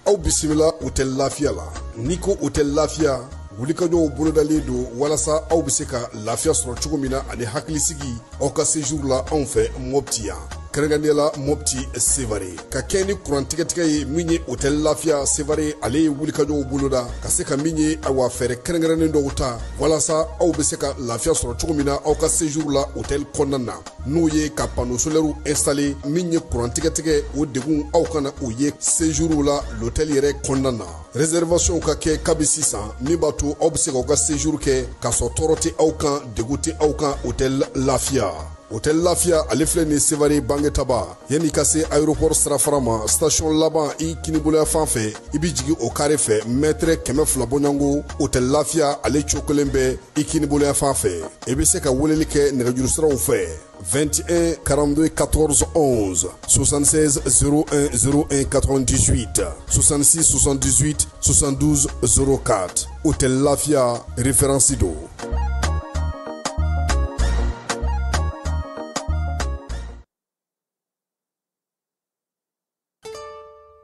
Aw bisimila Hôtel Lafiya la. N'i ko Hôtel Lafiya, wulikajɔw bolodalen don walasa aw bɛ se ka lafiya sɔrɔ cogo min na ani hakilisigi aw ka séjour la anw fɛ Mopti yan, kɛrɛnkɛrɛnnenya la Mopti Sevare. Ka kɛ ni kuran tigɛtigɛ ye min ye Hôtel Lafiya Sevare, ale ye wulikajɔw boloda ka se ka min ye ayiwa fɛɛrɛ kɛrɛnkɛrɛnnen dɔw ta walasa aw bɛ se ka lafiya sɔrɔ cogo min na aw ka séjour la hôtel kɔnɔna na, n'o ye ka panneau solaire installé. Min ye kuran tigɛtigɛ, o degun aw kana o ye séjour la l'hôtel yɛrɛ kɔnɔna na. Réservation ka kɛ kabi sisan, min b'a to aw bɛ se k'aw ka séjour kɛ k'a sɔrɔ tɔɔrɔ tɛ aw kan, degun tɛ aw kan. Hôtel Lafiya, Hôtel Lafiya, ale filɛ nin Sevare Bangetaba, yanni ka se aéroport sirafara ma, station laban i kiniboloya fan fɛ, i bɛ jigin o carré fɛ, mètre 200 bɔɲɔgɔnko, Hôtel Lafiya ale cogo kelen bɛ i kiniboloya fan fɛ. I bɛ se ka weleli kɛ nɛgɛjuru siraw fɛ: 21 42 14 11, 76 01 01 98, 66 78 72 04. Hôtel Lafia, référence do.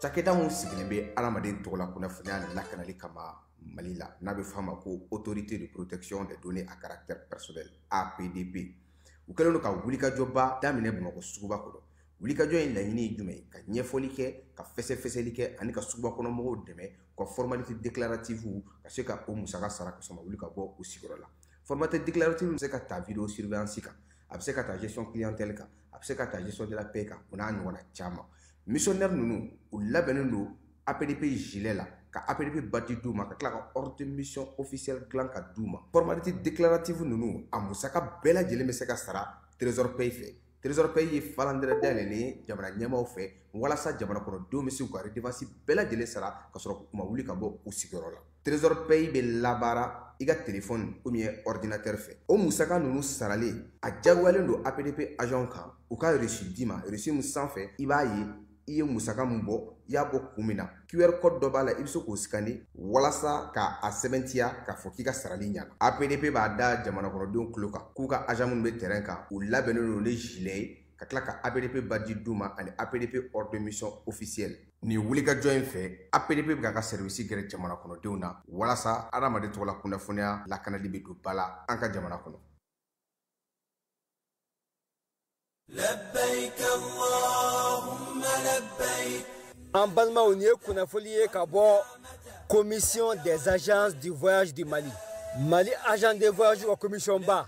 Cakɛda mun sigilen bɛ adamaden tɔgɔ la kunnafoniya lakanali kama Mali la, n'a bɛ f'a ma ko Autorité de protection des données à caractère personnel, APDP, u kɛlen don ka wulikajɔba daminɛ Bamakɔ suguba kɔnɔ. Wulikajɔ in laɲini ye jumɛn ye? Ka ɲɛfɔli kɛ, ka fɛsɛfɛsɛli kɛ ani ka suguba kɔnɔ mɔgɔw dɛmɛ u ka formalité déclarative ka se ka o musaka sara ka sɔrɔ ma wuli ka bɔ u sigiyɔrɔ la. Formalité déclarative bɛ se ka ta vidéo surveillance kan, a bɛ se ka ta gestion clientèle kan, a bɛ se ka ta gestion de la paie kan, o n'a ɲɔgɔnna caman. Missionnaire ninnu, u labɛnnen don APDP gilet la, ka APDP badge d'u ma, ka tila ka ordre de mission officielle dilan ka d'u ma. Formalité déclarative ninnu, a musaka bɛɛ lajɛlen bɛ se ka sara Trésor Paye fɛ. Trésor Paye ye falandɛrɛ dayɛlɛlen ye jamana ɲɛmaaw fɛ walasa jamana kɔnɔdenw bɛ se k'u ka redevance bɛɛ lajɛlen sara ka sɔrɔ u ma wuli ka bɔ u sigiyɔrɔ la. Trésor Paye bɛ labaara i ka téléphone ou bien ordinateur fɛ. O musaka ninnu saralen, a diyagoyalen don APDP agent kan u ka reçu d'i ma. Reçu min sanfɛ i b'a ye i ye musaka mun bɔ, i y'a bɔ kun min na. QR code dɔ b'a la, i bɛ se k'o scanner walasa ka a sɛbɛntiya k'a fɔ k'i ka sarali ɲana. APDP b'a da jamana kɔnɔdenw tulo kan k'u ka agent minnu bɛ terrain kan, u labɛnnen don ni gilet ye, ka tila ka APDP badge d'u ma ani APDP ordre de mission officielle. Nin wulikajɔ in fɛ, APDP bɛ k'a ka service gɛrɛ jamana kɔnɔdenw na walasa adamaden tɔgɔ la kunnafoniya lakanali bɛ don ba la an ka jamana kɔnɔ. لبيك اللهم لبيك. An balimaw, nin ye kunnafoli ye ka bɔ Commission des agences du voyage du Mali. Mali agent de voyage ka commission ba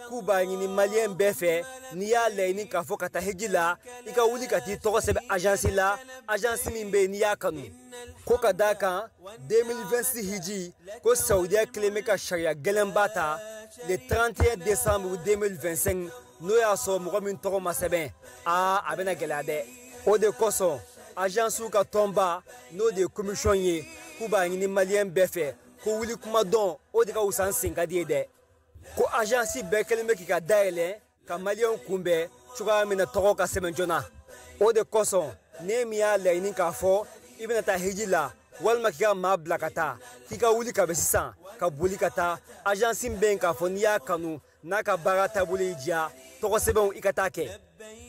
k'u b'a ɲini maliyɛn bɛɛ fɛ, n'i y'a laɲini k'a fɔ ka taa hiji la, i ka wuli ka t'i tɔgɔ sɛbɛn agence la, agence min bɛ yen n'i y'a kanu. Ko ka d'a kan 2026 hiji ko Saudiya kelen bɛ ka sariya gɛlɛnba ta le 31 décembre 2025, n'o y'a sɔrɔ mɔgɔ min tɔgɔ ma sɛbɛn, aa, a bɛna gɛlɛya dɛ. O de kosɔn agence ka tɔnba, n'o de ye commission ye, k'u b'a ɲini maliyɛn bɛɛ fɛ ko wuli kuma dɔn, o de ka wusa n sen ka di ye dɛ. Ko agence bɛɛ kɛlen bɛ k'i ka dayɛlɛ ka maliyɛnw kunbɛn cogoya min na tɔgɔ ka sɛbɛn joona. O de kosɔn ne min y'a laɲini k'a fɔ i bɛna taa hiji la walima k'i ka maa bila ka taa, k'i ka wuli ka bɛ sisan ka boli ka taa agence min bɛ yen k'a fɔ n'i y'a kanu, n'a ka baara taabolo y'i diya, tɔgɔ sɛbɛnw i ka taa kɛ.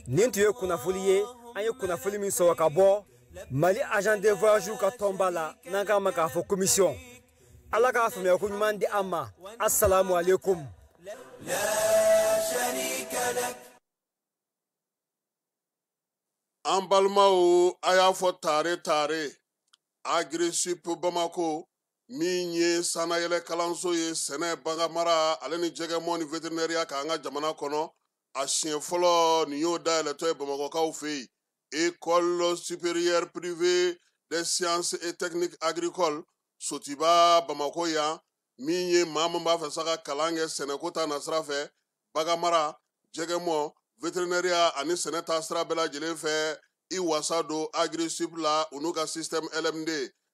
Nin tun ye kunnafoli ye, an ye kunnafoli min sɔrɔ ka bɔ Mali agent de voyage ka tɔnba la, n'an k'a ma k'a fɔ commission. Ala k'a faamuya ko ɲuman di an ma. Assalamu alaikum. لا شريك لك. An balimaw, a y'a fɔ tare tare Agrisip Bamako, min ye sannayɛlɛ kalanso ye sɛnɛ, baganmara ale ni jɛgɛmɔ ni vétérinaire k'an ka jamana kɔnɔ, a siɲɛ fɔlɔ nin y'o dayɛlɛtɔ ye Bamakɔkaw fɛ yen. École supérieure privée des sciences et techniques agricoles Sotiba Bamako yan, min ye maa min b'a fɛ sa ka kalan kɛ sɛnɛko ta nasira fɛ, baganmara, jɛgɛmɔ, vétérinaire ani sɛnɛ taasira bɛɛ lajɛlen fɛ, i wasa don Agrisup la u n'u ka système LMD.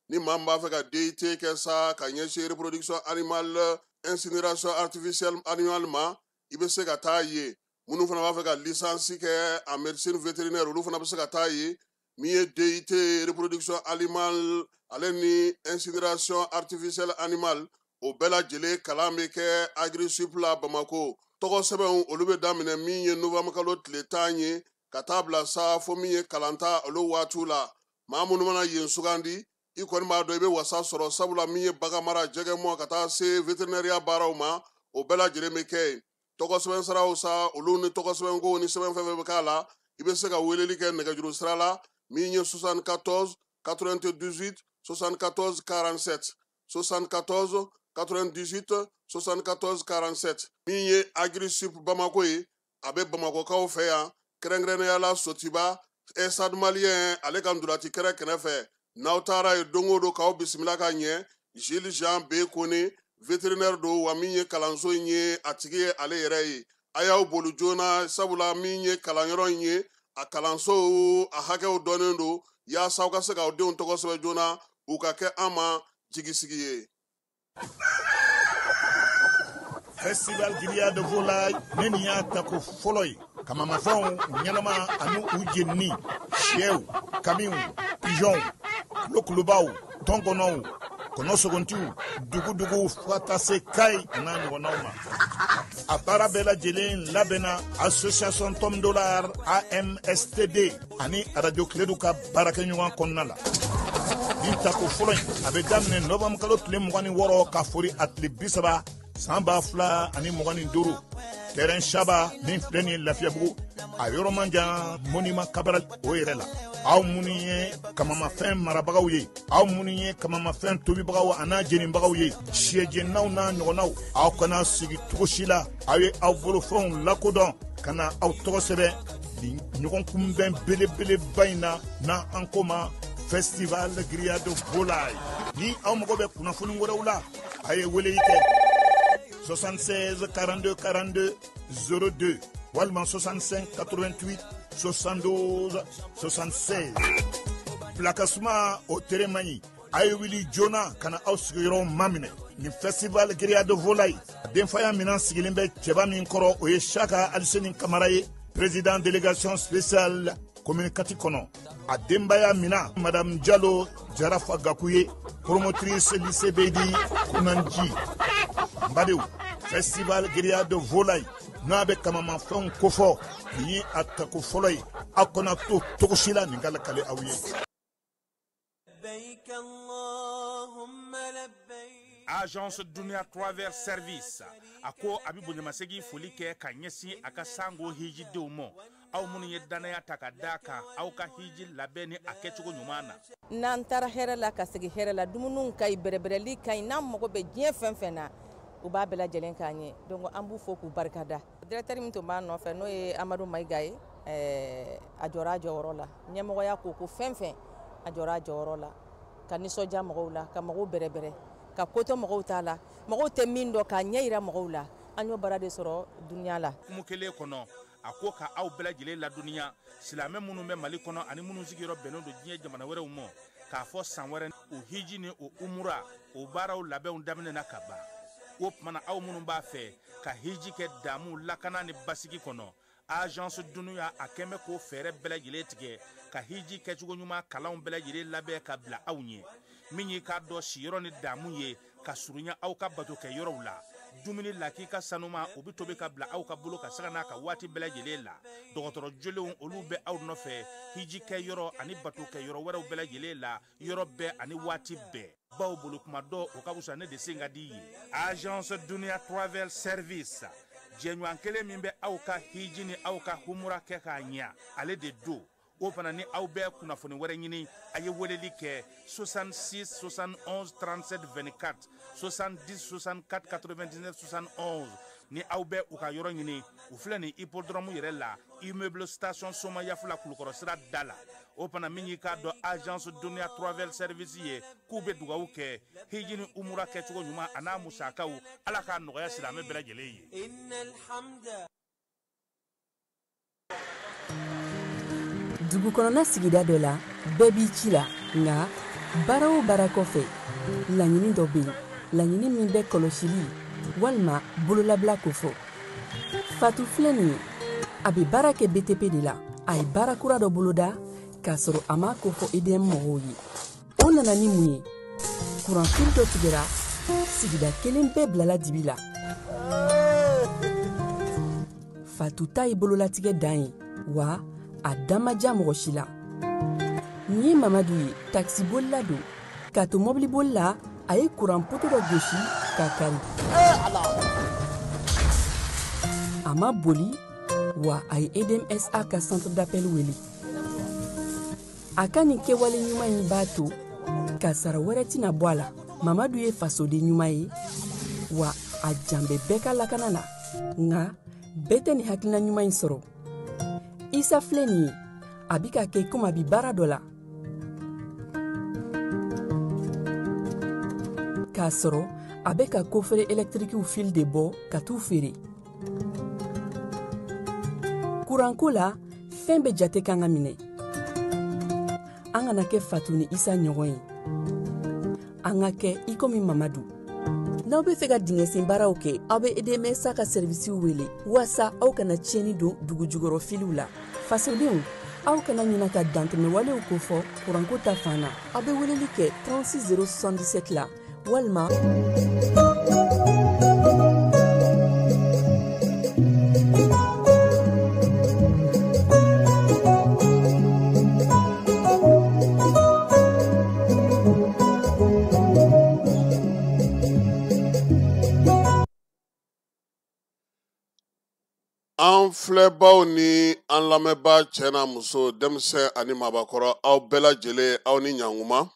Ni maa min b'a fɛ ka DIT kɛ sa ka ɲɛsin reproduction animale, incinération artificielle animale ma, i bɛ se ka taa yen. Minnu fana b'a fɛ ka licence kɛ en médecine vétérinaire, olu fana bɛ se ka taa yen. Min ye DIT reproduction animale ale ni incinération artificielle animale, o bɛɛ lajɛlen kalan bɛ kɛ Agrisup la Bamako. Tɔgɔ sɛbɛnw olu bɛ daminɛ min ye novembre kalo tile 10 ye ka taa bila sa fo min ye kalanta olu waatiw la. Maa minnu mana yen sugandi, i kɔni b'a dɔn i bɛ wasa sɔrɔ, sabula min ye bagan mara, jɛgɛmɔ ka taa se vétérinaire baaraw ma, o bɛɛ lajɛlen bɛ kɛ yen. Tɔgɔ sɛbɛn siraw sa, olu ni tɔgɔ sɛbɛnkow ni sɛbɛn fɛn fɛn bɛ k'a la, i bɛ se ka weleli kɛ nɛgɛjuru sira la min ye 74 98 74 47, 74 98 74 47. Min ye Agrisup Bamako ye, a bɛ Bamakɔkaw fɛ yan, kɛrɛnkɛrɛnnenya la Sotiba Stade Malien ale ka ntolati kɛrɛ kɛrɛfɛ. N'aw taara yen don o don k'aw bisimila ka ɲɛ, Gilles Jean B Kone vétérinaire don, wa min ye kalanso in ye a tigi ye ale yɛrɛ ye. A y'aw boli joona, sabula min ye kalanyɔrɔ in ye, a kalanso a hakɛw dɔnnen don, yaasa aw ka se k'aw denw tɔgɔ sɛbɛn joona, u ka kɛ an ma jigisigi ye. Festival Grillade de Volaille ne nin y'a tako fɔlɔ ye. Kamamafɛnw ɲɛnama ani u jenini, sɛw, kamiw, pigeonw, kulokulubaw, tɔnkɔnɔw, kɔnɔsogontiw, dugudugu fo ka taa se Kayi a n'a ɲɔgɔnnaw ma. A baara bɛɛ lajɛlen labɛnna association Tom Dollar AMSTD ani Radio Kiledu ka baarakɛɲɔgɔn kɔnɔna la. Nin tako fɔlɔ in a bɛ daminɛ novembre kalo tile 26 ka fori a tile 30 san 2025, terrain Saba min filɛ nin ye Lafiyabugu, a yɔrɔ man jan monument Cabral o yɛrɛ la. Aw minnu ye kamamafɛn marabagaw ye, aw minnu ye kamamafɛn tobibagaw a n'a jenibagaw ye, sɛjeninaw n'a ɲɔgɔnnaw, aw kana sigi cogo si la, aw ye aw bolofɛnw lakodɔn ka na aw tɔgɔ sɛbɛn nin ɲɔgɔn kunbɛn belebeleba in na, n'an ko ma Festival Grillade Volaille. Ni aw mago bɛ kunnafoni wɛrɛw la, a ye weleli kɛ 76 42 42 02 walima 65 88 72 76. Pilakasuma o tere man ɲi, a ye wuli joona ka na aw sigiyɔrɔ maminɛ. Nin Festival Grillade Volaille denfaya minɛn sigilen bɛ cɛba min kɔrɔ, o ye Saka Aliseni Kamara ye, président délégation spéciale commune 4 kɔnɔ. A denbaya mina madame Jalo Jarafa Gaku ye, promotrice lycée Beydi Kunanji. N badenw, Festival Grillade Volaille n'a bɛ kamamafɛnw kofɔ, nin ye a tako fɔlɔ ye, aw kana to cogo si la nin ka lakale aw ye. Agence Dunia Travel Service a ko a bɛ bonyamasegin foli kɛ ka ɲɛsin a ka sango hijidenw ma, aw minnu ye danaya ta ka d'a kan aw ka hiji labɛn ni a kɛcogo ɲuman na. N'an taara hɛrɛ la ka segin hɛrɛ la, dumuniw ka ɲi, bɛrɛbɛrɛli ka ɲi, n'an mago bɛ diɲɛ fɛn fɛn na, u b'a bɛɛ lajɛlen k'an ye. Donc an b'u fo k'u barikada. Directeur min tun b'an nɔfɛ n'o ye Amadu Mayiga ye, a jɔra a jɔyɔrɔ la. Ɲɛmɔgɔya ko ko fɛn fɛn, a jɔra a jɔyɔrɔ la, ka nisɔndiya mɔgɔw la, ka mɔgɔw bɛrɛbɛrɛ, ka kotɔ mɔgɔw t'a la, mɔgɔw tɛ min dɔn k'a ɲɛ yira mɔgɔw la. An y'o baara de sɔrɔ dunuya la. Hukumu kelen kɔnɔ, a ko ka aw bɛɛ lajɛlen ladɔnniya, silamɛ minnu bɛ Mali kɔnɔ ani minnu sigiyɔrɔ bɛnnen don diɲɛ jamana wɛrɛw ma, k'a fɔ san wɛrɛ o hiji ni o umura o baaraw labɛnw daminɛna ka ban. O tuma na aw minnu b'a fɛ ka hiji kɛ damu lakana ni basigi kɔnɔ, Agence Dunuya a kɛn bɛ k'o fɛɛrɛ bɛɛ lajɛlen tigɛ ka hiji kɛcogo ɲuman kalanw bɛɛ lajɛlen labɛn ka bila aw ɲɛ. Min y'i k'a dɔn siyɔrɔ ni damu ye ka surunya aw ka bato kɛ yɔrɔw la, dumuni lakika sanuma o bɛ tobi ka bila aw ka bolo ka saga n'a ka waati bɛɛ lajɛlen la. Dɔgɔtɔrɔ jolenw olu bɛ aw nɔfɛ hiji kɛ yɔrɔ ani bato kɛ yɔrɔ wɛrɛw bɛɛ lajɛlen la, yɔrɔ bɛɛ ani waati bɛɛ. Baw bolo kuma dɔ o ka fisa ne de sen ka di ye. Agence Dunia Travel Service, jɛɲɔgɔn kelen min bɛ aw ka hiji ni aw ka humura kɛ k'a ɲɛ, ale de don. O fana ni aw bɛ kunnafoni wɛrɛ ɲini, a ye weleli kɛ 66 71 37 24, 70 64 99 71. Ni aw bɛ u ka yɔrɔ ɲini, u filɛ nin hippodrome yɛrɛ la, immeuble station Somayafula Kulukɔrɔ sira da la. O fana min y'i k'a dɔn Agence Dunia Travel Service ye, k'u bɛ dugawu kɛ hiji ni umura kɛcogo ɲuman a n'a musakaw, Ala k'a nɔgɔya silamɛ bɛɛ lajɛlen ye. Dugu kɔnɔna sigida dɔ la, bɛɛ b'i ci la, nka baara o baara kɔfɛ, laɲini dɔ bɛ yen, laɲini min bɛ kɔlɔsili walima bololabila kofɔ. Fatu filɛ nin ye, a bɛ baara kɛ BTP de la. A ye baara kura dɔ boloda k'a sɔrɔ a m'a kofɔ EDM mɔgɔw ye. O nana ni mun ye? Kuranfili dɔ tigɛra, sigida kelen bɛɛ bilala dibi la. Fatu ta ye bololatigɛ dan ye, wa a da ma diya mɔgɔ si la. Nin ye Mamadu ye, takisibolila don. K'a to mɔbiliboli la, a ye kuran poto dɔ gosi k'a kari. A ma boli, wa a ye EDMSA ka centre d'appel wele. A ka nin kɛwale ɲuman in b'a to kasara wɛrɛ tɛna bɔ a la. Mamadu ye fasoden ɲuman ye, wa a jan bɛ bɛɛ ka lakana na. Nka bɛɛ tɛ nin hakilina ɲuman in sɔrɔ. Isa filɛ nin ye, a bɛ ka kɛ komi a bɛ baara dɔ la, k'a sɔrɔ a bɛ ka kofere ɛlɛtirikiw fil de bɔ ka t'u feere. Kuranko la, fɛn bɛɛ jate kan ka minɛ. An kana kɛ Fatu ni Isa ɲɔgɔn ye, an ka kɛ i komi Mamadu. N'aw bɛ fɛ ka dingɛsen baaraw kɛ, aw bɛ EDMSA ka sɛrivisiw wele waasa aw kana tiɲɛni don dugu jukɔrɔ filiw la. Fasodenw, aw kana ɲina ka dantɛmɛwalew kofɔ kuranko ta fan na. Aw bɛ weleli kɛ 36 077 la walima An filɛbaw ni an lamɛnbaa cɛ n'a muso, denmisɛn ani maabakɔrɔ, aw bɛɛ lajɛlen, aw ni ɲankuma.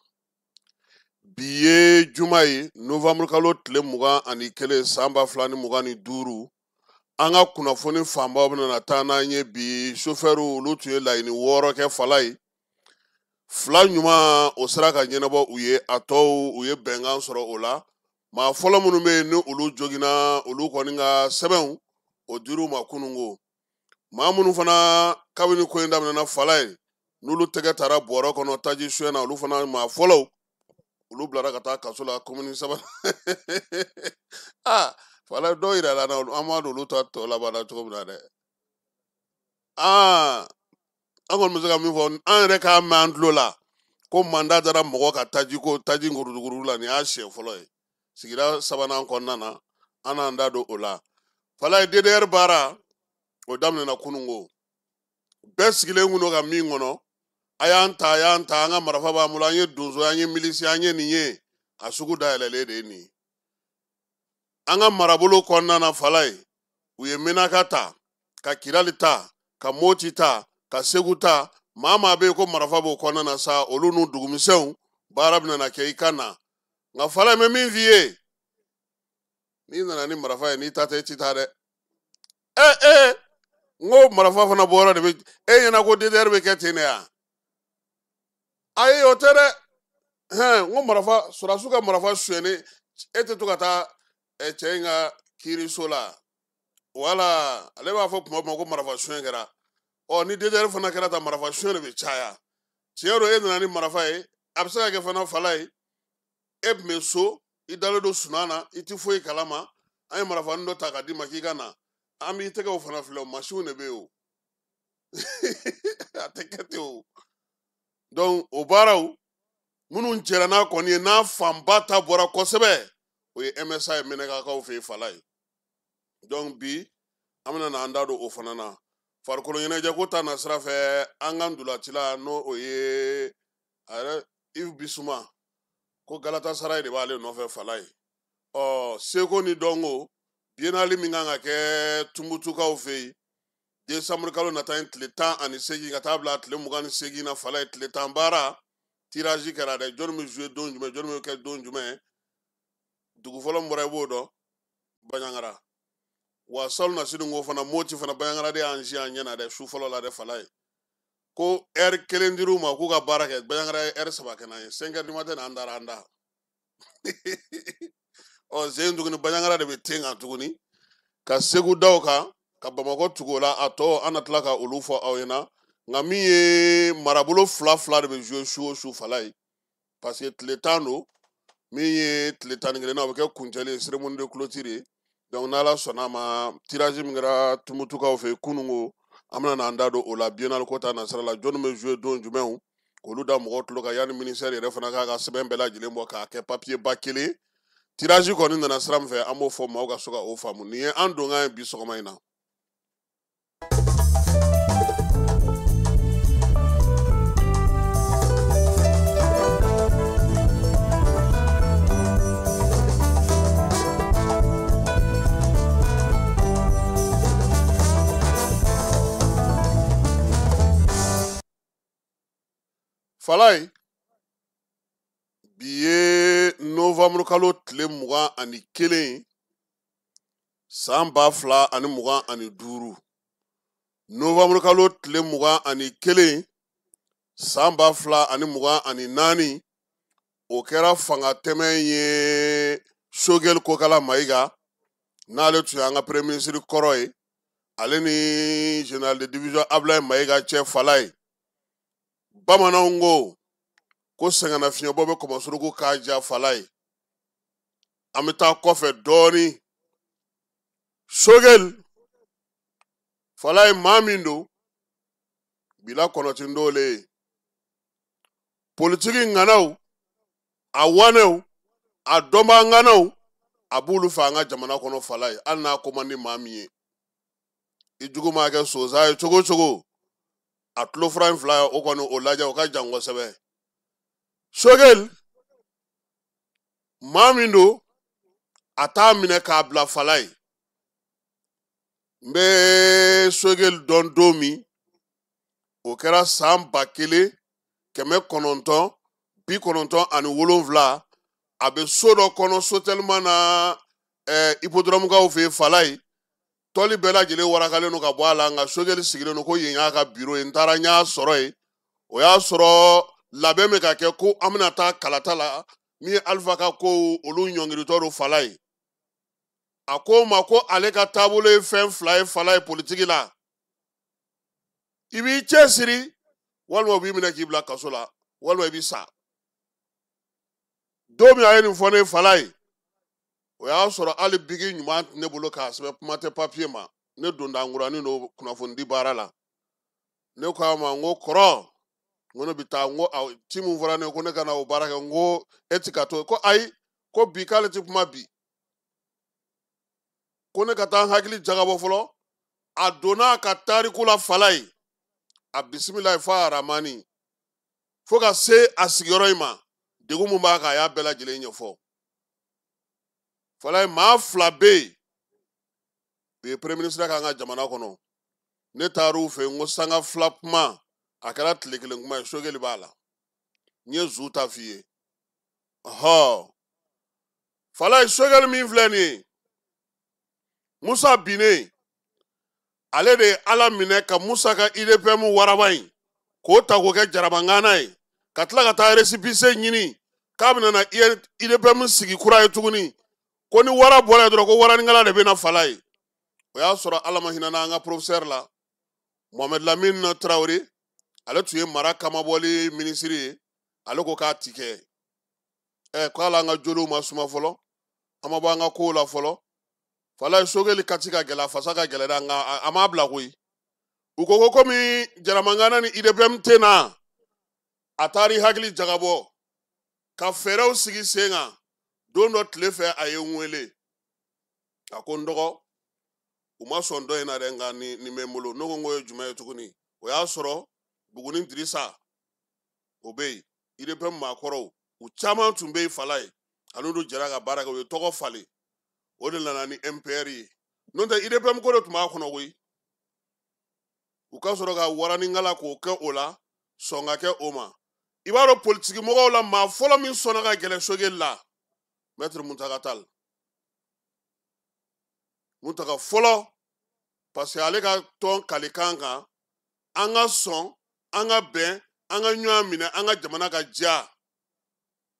Bi ye juma ye, novanburukalo tile 21, san 2025. An ka kunnafoni fanbaw bɛna taa n'an ye bi. Sofɛriw, olu tun ye laɲini 6 kɛ fala ye. 2 ɲuman o sera ka ɲɛnabɔ u ye, a tɔw u ye bɛnkan sɔrɔ o la. Maa fɔlɔ minnu bɛ yen ni olu joginna, olu kɔni ka sɛbɛnw o dir'u ma kununko. Maa minnu fana kabini ko in daminɛna fala ye, n'olu tɛgɛ taara bɔrɔ kɔnɔ taji suɲɛ na, olu fana maa fɔlɔw olu bilara ka taa kaso la komini 3. Aa fala, dɔw yira la na, an b'a dɔn olu ta tɔ laban na cogo min na dɛ. Aa an kɔni bɛ se ka min fɔ, an yɛrɛ k'a mɛn an tulo la ko mandat dara mɔgɔ ka taji ko taji nguruduguru la, nin y'a siɲɛ fɔlɔ ye. Sigida 3nan kɔnɔna na, an n'an da don o la. Fala ye, DDR baara o daminɛna kununko. Bɛɛ sigilen kun don ka min kɔnɔ, a y'an ta, a y'an ta, an ka marifa b'an bolo, an ye donso, an ye milisi, an ye nin ye, a sugu dayɛlɛlen de ye nin ye. An ka marabolo kɔnɔna na fala ye, u ye Menaka ta, ka Kidali ta, ka Moti ta, ka Segu ta. Maa maa bɛ yen ko marifa b'o kɔnɔna na sa, olu n'u dugumisɛnw baara bɛna kɛ i ka na. Nka fala ye, n bɛ min f'i ye, n'i nana ni marifa ye, n'i ta tɛ, i ti taa dɛ. Ɛ n ko marifa fana bɔyɔrɔ de bɛ e ɲɛna ko DDR bɛ kɛ ten de ya? Ayi, o tɛ dɛ. Hɛn, n ko marifa, sɔrɔdasiw ka marifa sonyɛni, e tɛ to ka taa cɛ in ka kiiriso la wala, ale b'a fɔ kuma o kuma ko marifa sonyɛ kɛra. Ɔ ni DDR fana kɛra tan, marifa sonyɛ de bɛ caya. Tiɲɛ don, e nana ni marifa ye, a bɛ se ka kɛ fana fala ye, e tun bɛ so, i dalen don sunan na, i ti foyi kalama, an ye marifanin dɔ ta k'a d'i ma k'i ka na, an b'i tɛgɛw fana filɛ, o masiw de bɛ yen o. A tɛ kɛ ten o. Donc o baaraw minnu cɛra n'a kɔni ye, n'a fanba ta bɔra kosɛbɛ, o ye MSA ye Mɛnɛkakaw fɛ yen fala ye. Donc bi an bɛna na an da don o fana na. Farikolo ɲɛnajɛko ta na sira fɛ, an ka ntolacila n'o o ye a yɛrɛ Yves Bissouma, ko Galatasaray de b'ale nɔfɛ fala ye. Ɔ seko ni dɔnko biennale min kan ka kɛ Tumutukaw fɛ yen décembre kalo nata in tile 18 ka taa bila tile 28 na fala ye, tile 10 baara tirage kɛra dɛ. Jɔnni bɛ jouer don jumɛn, jɔnni bɛ kɛ don jumɛn, dugu fɔlɔ min bɔra i b'o dɔn, Bandiagara. Wa salon na sini ko fana Moti fana Bandiagara de y'an si an ɲɛna dɛ, su fɔlɔ la dɛ fala ye. Ko heure 1 dir'u ma k'u ka baara kɛ, Bandiagara ye heure 3 kɛ n'an ye, 5 heures du matin an taara an da. Ɔ sen tuguni Bandiagara de bɛ ten kan tuguni ka Segu da o kan. Ka Bamakɔ tugu o la, a tɔ an na tila ka olu fɔ aw ɲɛna. Nka min ye marabolo fila fila de bɛ jouer su o su Falaye, parce que tile 10 don, min ye tile 11 na, o bɛ kɛ kuncɛli ye, cérémonie de clôture ye. Donc n'Ala sɔnna a ma, tirage min kɛra Tumutukaw fɛ kununko, an bɛna n'an da don o la biennale ko ta nasira la, jɔnni bɛ jouer don jumɛnw, k'olu da mɔgɔw tulo kan yanni ministère yɛrɛ fana k'a ka sɛbɛn bɛɛ lajɛlen bɔ k'a kɛ papier ba kelen. Tirage kɔni nana sira min fɛ, an b'o fɔ maaw ka se ka o faamu. Nin ye an donkan ye bi sɔgɔma in na. Falaye, bi ye novembre kalo tile 21 san 2025. Novembre kalo tile 21 san 2024, o kɛra fanga tɛmɛ ye Choguel Kokala Maïga, n'ale tun y'an ka premier ministre kɔrɔ ye, ale ni général de division Ablaye Maïga cɛ Falaye. Bamananw ko ko sɛgɛnnafiɲɛbɔ bɛ kɔmɔsuruku k'a ja Falaye. An bɛ taa kɔfɛ dɔɔni. Choguel Falaye, maa min don, bila kɔnɔtindole ye. Politiki ŋanaw, a wanɛw, a dɔnbaa ŋanaw, a b'olu fɛ an ka jamana kɔnɔ Falaye, hali n'a ko man di maa min ye. I jugu maa kɛ sonsan ye cogo o cogo, a tulo fura in fila o kɔni o lajɛ, o ka jan kosɛbɛ. Choguel maa min don, a t'a minɛ k'a bila Falaye. N bɛ Choguel dɔn don min, o kɛra san 1997, a bɛ so dɔ kɔnɔ sotelima na hippodrome-kaw fɛ yen Falaye. Tɔli bɛɛ lajɛlen warakalen don ka bɔ a la, nka Choguel sigilen don ko yen y'a ka biro ye. N taara n y'a sɔrɔ yen, o y'a sɔrɔ labɛn bɛ ka kɛ ko an bɛna taa kalata la, min ye Alifa ka kow olu ɲɔngiritɔ don Falaye. A ko n ma ko ale ka taabolo ye fɛn fila ye Falaye politiki la: i b'i cɛsiri, walima u b'i minɛ k'i bila kaso la, walima i b'i sa. Don min a ye nin fɔ ne ye Falaye, o y'a sɔrɔ hali bigi ɲuman tɛ ne bolo k'a sɛbɛn, kuma tɛ papiye ma. Ne dondankuranin don kunnafonidi baara la. Ne ko a ma, n ko kɔrɔ, n ko ne bɛ taa, n ko ci min fɔra ne ko ne ka na o baara kɛ, n ko e ti ka to. Ko ayi, ko bi k'ale ti kuma bi, ko ne ka taa n hakili jagabɔ fɔlɔ. A donna a ka tariku la Falaye, a bisimilayi fo aramani, fo ka se a sigiyɔrɔ in ma, degun min b'a kan a y'a bɛɛ lajɛlen ɲɛfɔ. Falaye, maa fila bɛ yen, u ye premier ministre k'an ka jamana kɔnɔ. Ne taar'u fɛ yen, n ko sanga fila kuma, a kɛra tile kelen kuma ye, Choguel b'a la. N ye zu ta f'i ye. Ɔhɔ, Falaye, Choguel min filɛ nin ye, Musa binnen, ale de ye Ala minɛ ka Musa ka IDPM waraba in k'o ta k'o kɛ jarabangana ye, ka tila ka taa récépissé ɲini k'a bɛna na IDPM sigi kura ye tuguni, ko ni wara bɔra yen dɔrɔn ko waranikala de bɛ na Falaye. O y'a sɔrɔ Ala ma hinɛ n'an ka professeur la, Mohamed Lamine Traoré, ale tun ye mara kamabɔli minisiri ye. Ale ko k'a ti kɛ, ko hali an ka joliw ma suma fɔlɔ, an ma bɔ an ka kow la fɔlɔ. Falaye, Choguel kati ka gɛlɛn, a fasa ka gɛlɛn dɛ, nka a m'a bila koyi. U ko ko komi jaramangana ni IDPM tɛ na, a taar'i hakili jagabɔ ka fɛɛrɛw sigi sen kan. Don dɔ tile fɛ, a ye n wele, a ko n dɔgɔ, u ma sɔn dɔ in na dɛ, nka nin bɛ n bolo. Ne ko n ko ye jumɛn ye tuguni? O y'a sɔrɔ Buguni Dirisa o bɛ yen, IDPM maakɔrɔw u caman tun bɛ yen Falaye, a n'olu jɛra ka baara kɛ, u ye tɔgɔ falen, o de nana ni MPR ye. N'o tɛ IDPM ko de tun b'a kɔnɔ koyi. U ka sɔrɔ ka waranikala k'o kɛ o la, sɔn ka kɛ o ma. I b'a dɔn politiki mɔgɔw la, maa fɔlɔ min sɔnna ka gɛlɛn Choguel la, Maître Mountaga Tall. Mountaga fɔlɔ, parce que ale ka tɔn kalikan kan, an ka sɔn, an ka bɛn, an ka ɲɔgɔn minɛ, an ka jamana ka diya.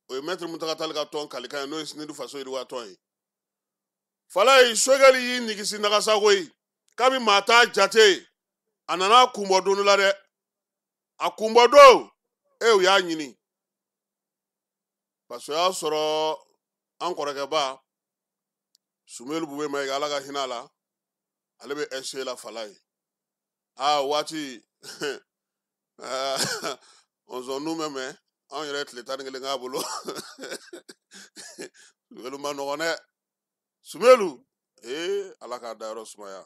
O ye Maître Mountaga Tall ka tɔn kalikan ye, n'o ye SNUD Faso Yiriwa tɔn ye. Falaye, Choguel y'i nigisi nagasa koyi. Kabi maa t'a jate, a nana kunbɔ don dɔ la dɛ. A kunbɔ don, e u y'a ɲini. Parce que o y'a sɔrɔ an kɔrɔkɛba Sumelu Bube Mayiga, Ala ka hinɛ a la, ale bɛ SE la fala ye. Aa waati ɔnzɔn bɛ mɛn, anw yɛrɛ tile 11 k'a bolo. Sumelu ma nɔgɔn dɛ. Sumelu, ee Ala k'a dayɔrɔ sumaya.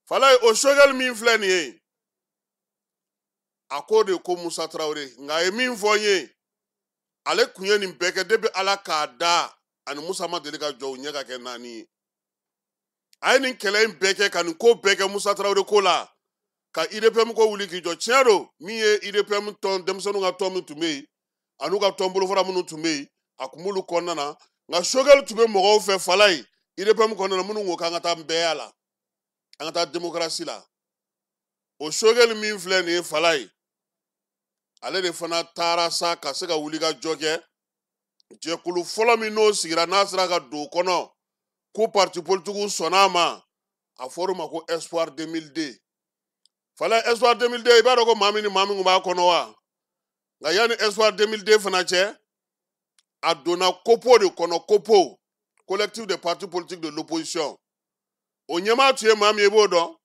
Fala ye, o Sogɛli min filɛ nin ye, a ko de ko Musa Tarawele, nka a ye min fɔ n ye, ale kun ye nin bɛɛ kɛ depuis Ala k'a da, ani Musa ma deli ka jɔ u ɲɛ ka kɛ naani ye. A ye nin kɛlɛ in bɛɛ kɛ ka nin ko bɛɛ kɛ Musa Tarawele ko la, ka IDPM ko wuli k'i jɔ. Tiɲɛ don, min ye IDPM tɔn, denmisɛnninw ka tɔn min tun bɛ yen, an'u ka tɔn bolofara minnu tun bɛ yen, a kun b'olu kɔnɔna na. Nka Sogɛli tun bɛ mɔgɔw fɛ fala ye IDPM kɔnɔna na minnu ko k'an ka taa bɛɛya la, an ka taa démocratie la. O Sogɛli min filɛ nin ye fala ye, ale de fana taara sa ka se ka wuli ka jɔ kɛ. Jɛkulu fɔlɔ min n'o sigira, n'a sera ka don o kɔnɔ, ko parti politique sɔnna a ma, a fɔr'o ma ko Espoir 2002. Fala, Espoir 2002, i b'a dɔn ko maa min ni maa min kun b'a kɔnɔ wa? Nka yanni Espoir 2002 fana cɛ, a donna COPO de kɔnɔ, COPO, Collectif des partis politiques de l'opposition. O ɲɛmaa tun ye maa min ye, i b'o dɔn,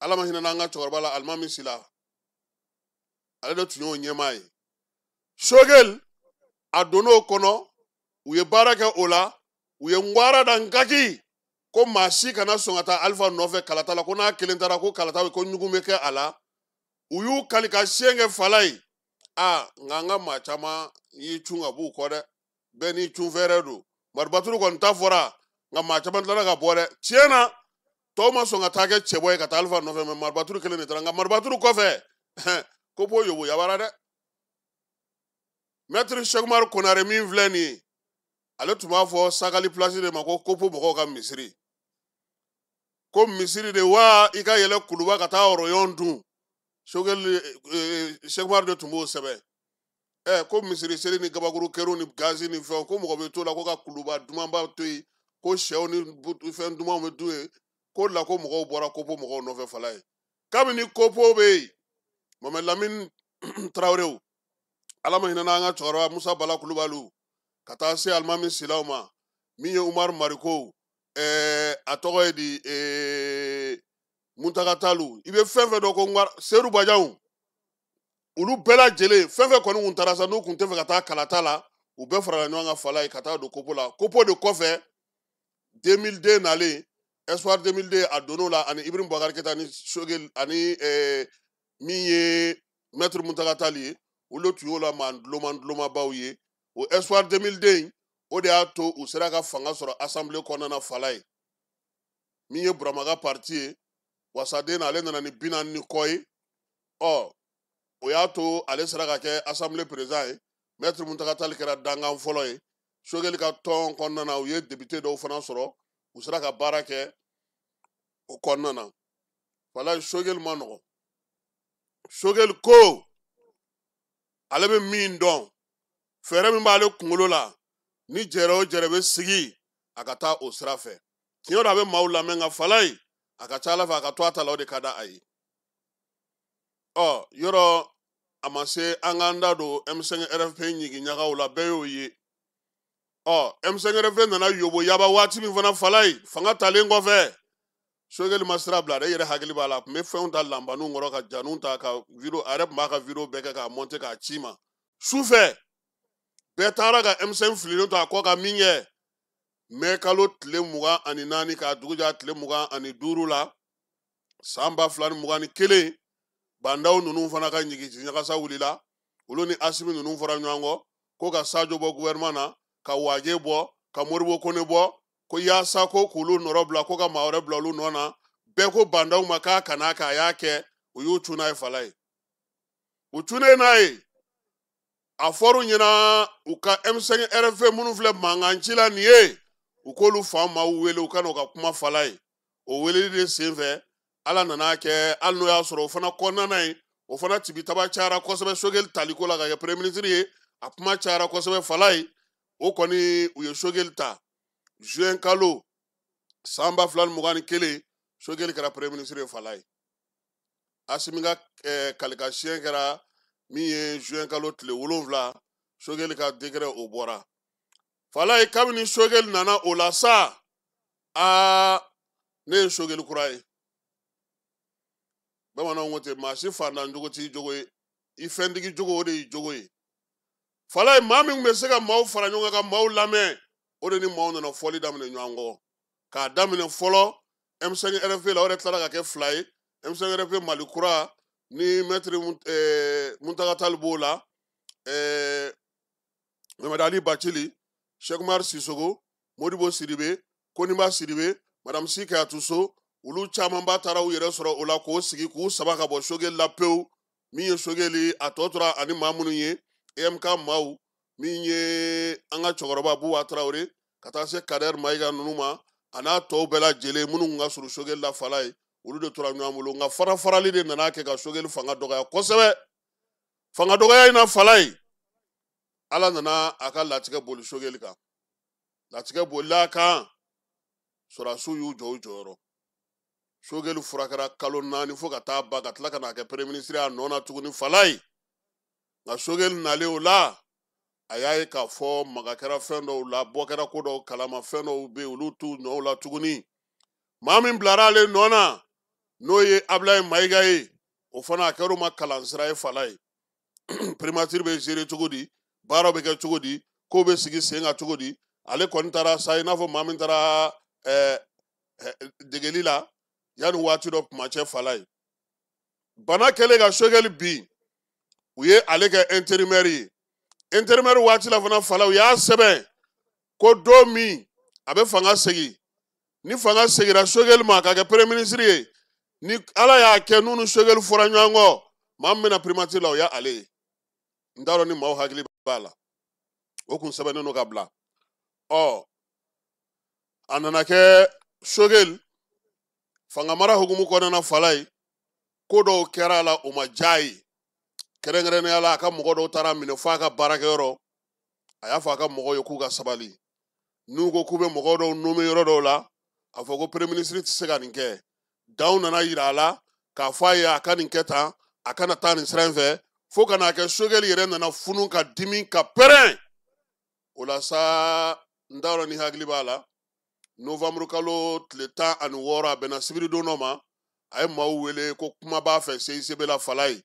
Ala ma hinɛ n'an ka cɛkɔrɔba la, Alimami Sila, ale de tun y'o ɲɛmaa ye. Sogɛli a donn'o kɔnɔ, u ye baara kɛ o la, u ye ngwara da nkaki ko maa si kana sɔn ka taa Alifa nɔfɛ kalata la, ko n'a kelen taara ko kalata ko ɲugun bɛ kɛ a la. U y'u kali ka siɲɛ kɛ fala ye. Aa nka an ka maa caman y'i cun ka b'u kɔ dɛ, bɛɛ n'i cun fɛrɛ don. Maribaturu kɔni ta fɔra, nka maa caman tilala ka bɔ dɛ. Tiɲɛ na tɔw ma sɔn ka taa kɛ cɛbɔ ye ka taa Alifa nɔfɛ, mɛ Maribaturu kelen de taara. Nka Maribaturu kɔfɛ ko bo yobo yabara dɛ. Maître Cheikh Umaru Konare min filɛ nin ye, ale tun b'a fɔ Sagali place de ma ko kopo mɔgɔw ka misiri, ko misiri de wa i ka yɛlɛ kuluba ka taa ɔrɔyɔn dun. Sogɛli Cheikh Umaru de tun b'o sɛbɛn. Ko misiri seli ni gabakuru kɛrw ni gazi ni fɛnw, ko mɔgɔ bɛ t'o la ko ka kuluba dumanba to yen, ko sɛw ni fɛn dumanw bɛ dun yen, ko la ko mɔgɔw bɔra kopo mɔgɔw nɔfɛ fala ye. Kabini kopo bɛ yen, Mohamed Lamine Tarawelew, Ala ma hinɛ n'an ka cɛkɔrɔba Musa Bala Kulubaliw, ka taa se Alimami Silaw ma, min ye Umaru Mariko, a tɔgɔ ye di Muntaga Talu, i bɛ fɛn fɛn dɔn ko ŋwara Seru Bajanw, olu bɛɛ lajɛlen fɛn fɛn kɔni kun taara sa, n'u kun tɛ fɛ ka taa kalata la, u bɛɛ farala ɲɔgɔn kan fala ye ka taa don kopo la. Kopo de kɔfɛ 2002 nalen, Espoir 2002 a donn'o la, ani Ibrahim Boubacar Keita ni Sogɛli ani min ye Maître Muntaga Tali ye, olu tun y'o la maa dulomabaw ye. O Espoir 2002 in, o de y'a to u sera ka fanga sɔrɔ assemblée kɔnɔna na fala ye. Min ye Burama ka parti ye, wasaden na, ale nana ni 40 ni kɔ ye. Ɔ o y'a to ale sera ka kɛ assemblée président ye. Maître Muntaga Tali kɛra dankan fɔlɔ ye. Sogɛli ka tɔn kɔnɔna na, u ye député dɔw fana sɔrɔ, u sera ka baara kɛ o kɔnɔna na. Fala, Sogɛli ma nɔgɔn. Sogɛli ko ale bɛ min dɔn, fɛɛrɛ min b'ale kunkolo la, ni jɛrɛ o jɛrɛ bɛ sigi, a ka taa o sira fɛ. Tiɲɛ don, a bɛ maaw lamɛn, nka fala ye, a ka ca Ala fɛ a ka to a ta la, o de ka d'a ye. Ɔ yɔrɔ a ma se an k'an da don M5 RFP ɲigiɲagaw la, bɛɛ y'o ye. Ɔ M5 RFP nana yobo yaba waati min fana fala ye, fanga talen kɔfɛ, Sogɛli ma sira bila dɛ. E yɛrɛ hakili b'a la, a tun bɛ fɛnw ta lanbaninw kɔrɔ ka janiw ta ka video, a yɛrɛ tun b'a ka video bɛɛ kɛ k'a monter k'a ci ma. Su fɛ bɛɛ taara ka M5 fililen to a kɔ ka min kɛ, mɛ kalo tile 24 k'a dugu jɛ tile 25 la, san 2021, bandaw ninnu fana ka ɲigiji ɲagasa wulila. Olu ni Asimi ninnu fɔra ɲɔgɔn kɔ ko ka Sajo bɔ gouvernement na, ka Waje bɔ, ka Moribo Kone bɔ, ko yaasa ko k'olu nɔrɔ bila, ko ka maa wɛrɛ bila olu nɔ na. Bɛɛ ko bandaw ma k'a kana k'a y'a kɛ, u y'u cun n'a ye fala ye. U cunnen n'a ye, a fɔr'u ɲɛna u ka M5 RFP minnu filɛ mankan ci la nin ye, u k'olu fa maaw wele, u ka n'u ka kuma fala ye. O weleli de senfɛ, Ala nana kɛ, hali n'o y'a sɔrɔ o fana kɔnɔna ye, o fana tibitaba cayara kosɛbɛ Sogɛli taliko la ka kɛ premier ministre ye, a kuma cayara kosɛbɛ fala ye. O kɔni u ye Sogɛli ta juin kalo san 2021, Sogɛli kɛra premier ministre ye Falaye. Asimi ka kalikasiyɛn kɛra min ye juin kalo tile 7, Sogɛli ka décret o bɔra. Falaye, kabini Sogɛli nana o la sa, aa, ne ye Sogɛli kura ye. Bamananw ko ten, maa si fantan jogo t'i jogo ye, i fɛntigi jogo o de y'i jogo ye. Falaye, maa min bɛ se ka maaw fara ɲɔgɔn kan ka maaw lamɛn, o de ni maaw nana fɔli daminɛ ɲɔgɔn kɔ. K'a daminɛ fɔlɔ M5 RFP la, o yɛrɛ tilala ka kɛ fila ye. M5 RFP Mali kura ni maître Muntaga Tall b'o la, Mamadu Ali Bacili, Cheikh Umar Sissoco, Modibo Sidibe, Koniba Sidibe, Madame Si Kayatuso, olu camanba taara u yɛrɛ sɔrɔ o la k'o sigi k'u sama ka bɔ Sogɛli la pewu. Min ye Sogɛli a tɔ tora ani maa minnu ye EMK maaw, min ye an ka cɛkɔrɔba Buwa Tarawele, ka taa se Kader Mayiga ninnu ma, a n'a tɔw bɛɛ lajɛlen minnu kun ka surun Sogɛli la Falaye, olu de tora ɲɔgɔn bolo. Nka fara farali de nana kɛ ka Sogɛli fanga dɔgɔya kosɛbɛ. Fanga dɔgɔya in na Falaye, Ala nana a ka latigɛ boli Sogɛli kan. Latigɛ bolila a kan, sɔrɔdasiw y'u jɔ u jɔyɔrɔ. Sogɛli furakɛra kalo 4 fo ka taa ban, ka tila ka n'a kɛ premier ministre a nɔ na tuguni Falaye. Nka Sogɛli nalen o la, a y'a ye k'a fɔ maga kɛra fɛn dɔw la, bɔ kɛra ko dɔw kalama, fɛn dɔw bɛ yen olu t'u nɔw la tuguni. Maa min bilara ale nɔ na, n'o ye Abulaye Mayiga ye, o fana a kɛra o ma kalansira ye Falaye. Primature bɛ gérer cogo di, baaraw bɛ kɛ cogo di, kow bɛ sigi sen kan cogo di. Ale kɔni taara sa i n'a fɔ maa min taara degeli la yanni waati dɔ kuma cɛ Falaye. Bana kɛlen ka Sogɛli bin, u ye ale kɛ intérimaire ye. Intérimaire waati la fana Falaye, u y'a sɛbɛn ko don min a bɛ fanga segin, ni fanga seginna Sogɛli ma ka kɛ premier ministre ye, ni Ala y'a kɛ n'u ni Sogɛli fɔra ɲɔgɔn kɔ, maa min bɛna primature la o y'ale ye. N t'a dɔn ni maaw hakili b'a la, o kun sɛbɛnnen don ka bila. Ɔ, a nana kɛ Sogɛli fanga mara hukumu kɔnɔna na Falaye, ko dɔw kɛra a la o ma diya ye. Kɛrɛnkɛrɛnnenya la, a ka mɔgɔ dɔw taara minɛ f'a ka baarakɛyɔrɔ. A y'a fɔ a ka mɔgɔw ye k'u ka sabali. N'u ko k'u bɛ mɔgɔ dɔw nommer yɔrɔ dɔw la, a fɔ ko premier ministre tɛ se ka nin kɛ. Danw nana yira a la k'a fɔ a ye a ka nin kɛ tan, a kana taa nin sira in fɛ, fo ka n'a kɛ Sogɛli yɛrɛ nana funu ka dimi ka pɛrɛn. O la sa, n t'a dɔn ni hakili b'a la, novembre kalo tile 16, a bɛnna sibiridon dɔ ma, a ye maaw wele ko kuma b'a fɛ CICB la Falaye.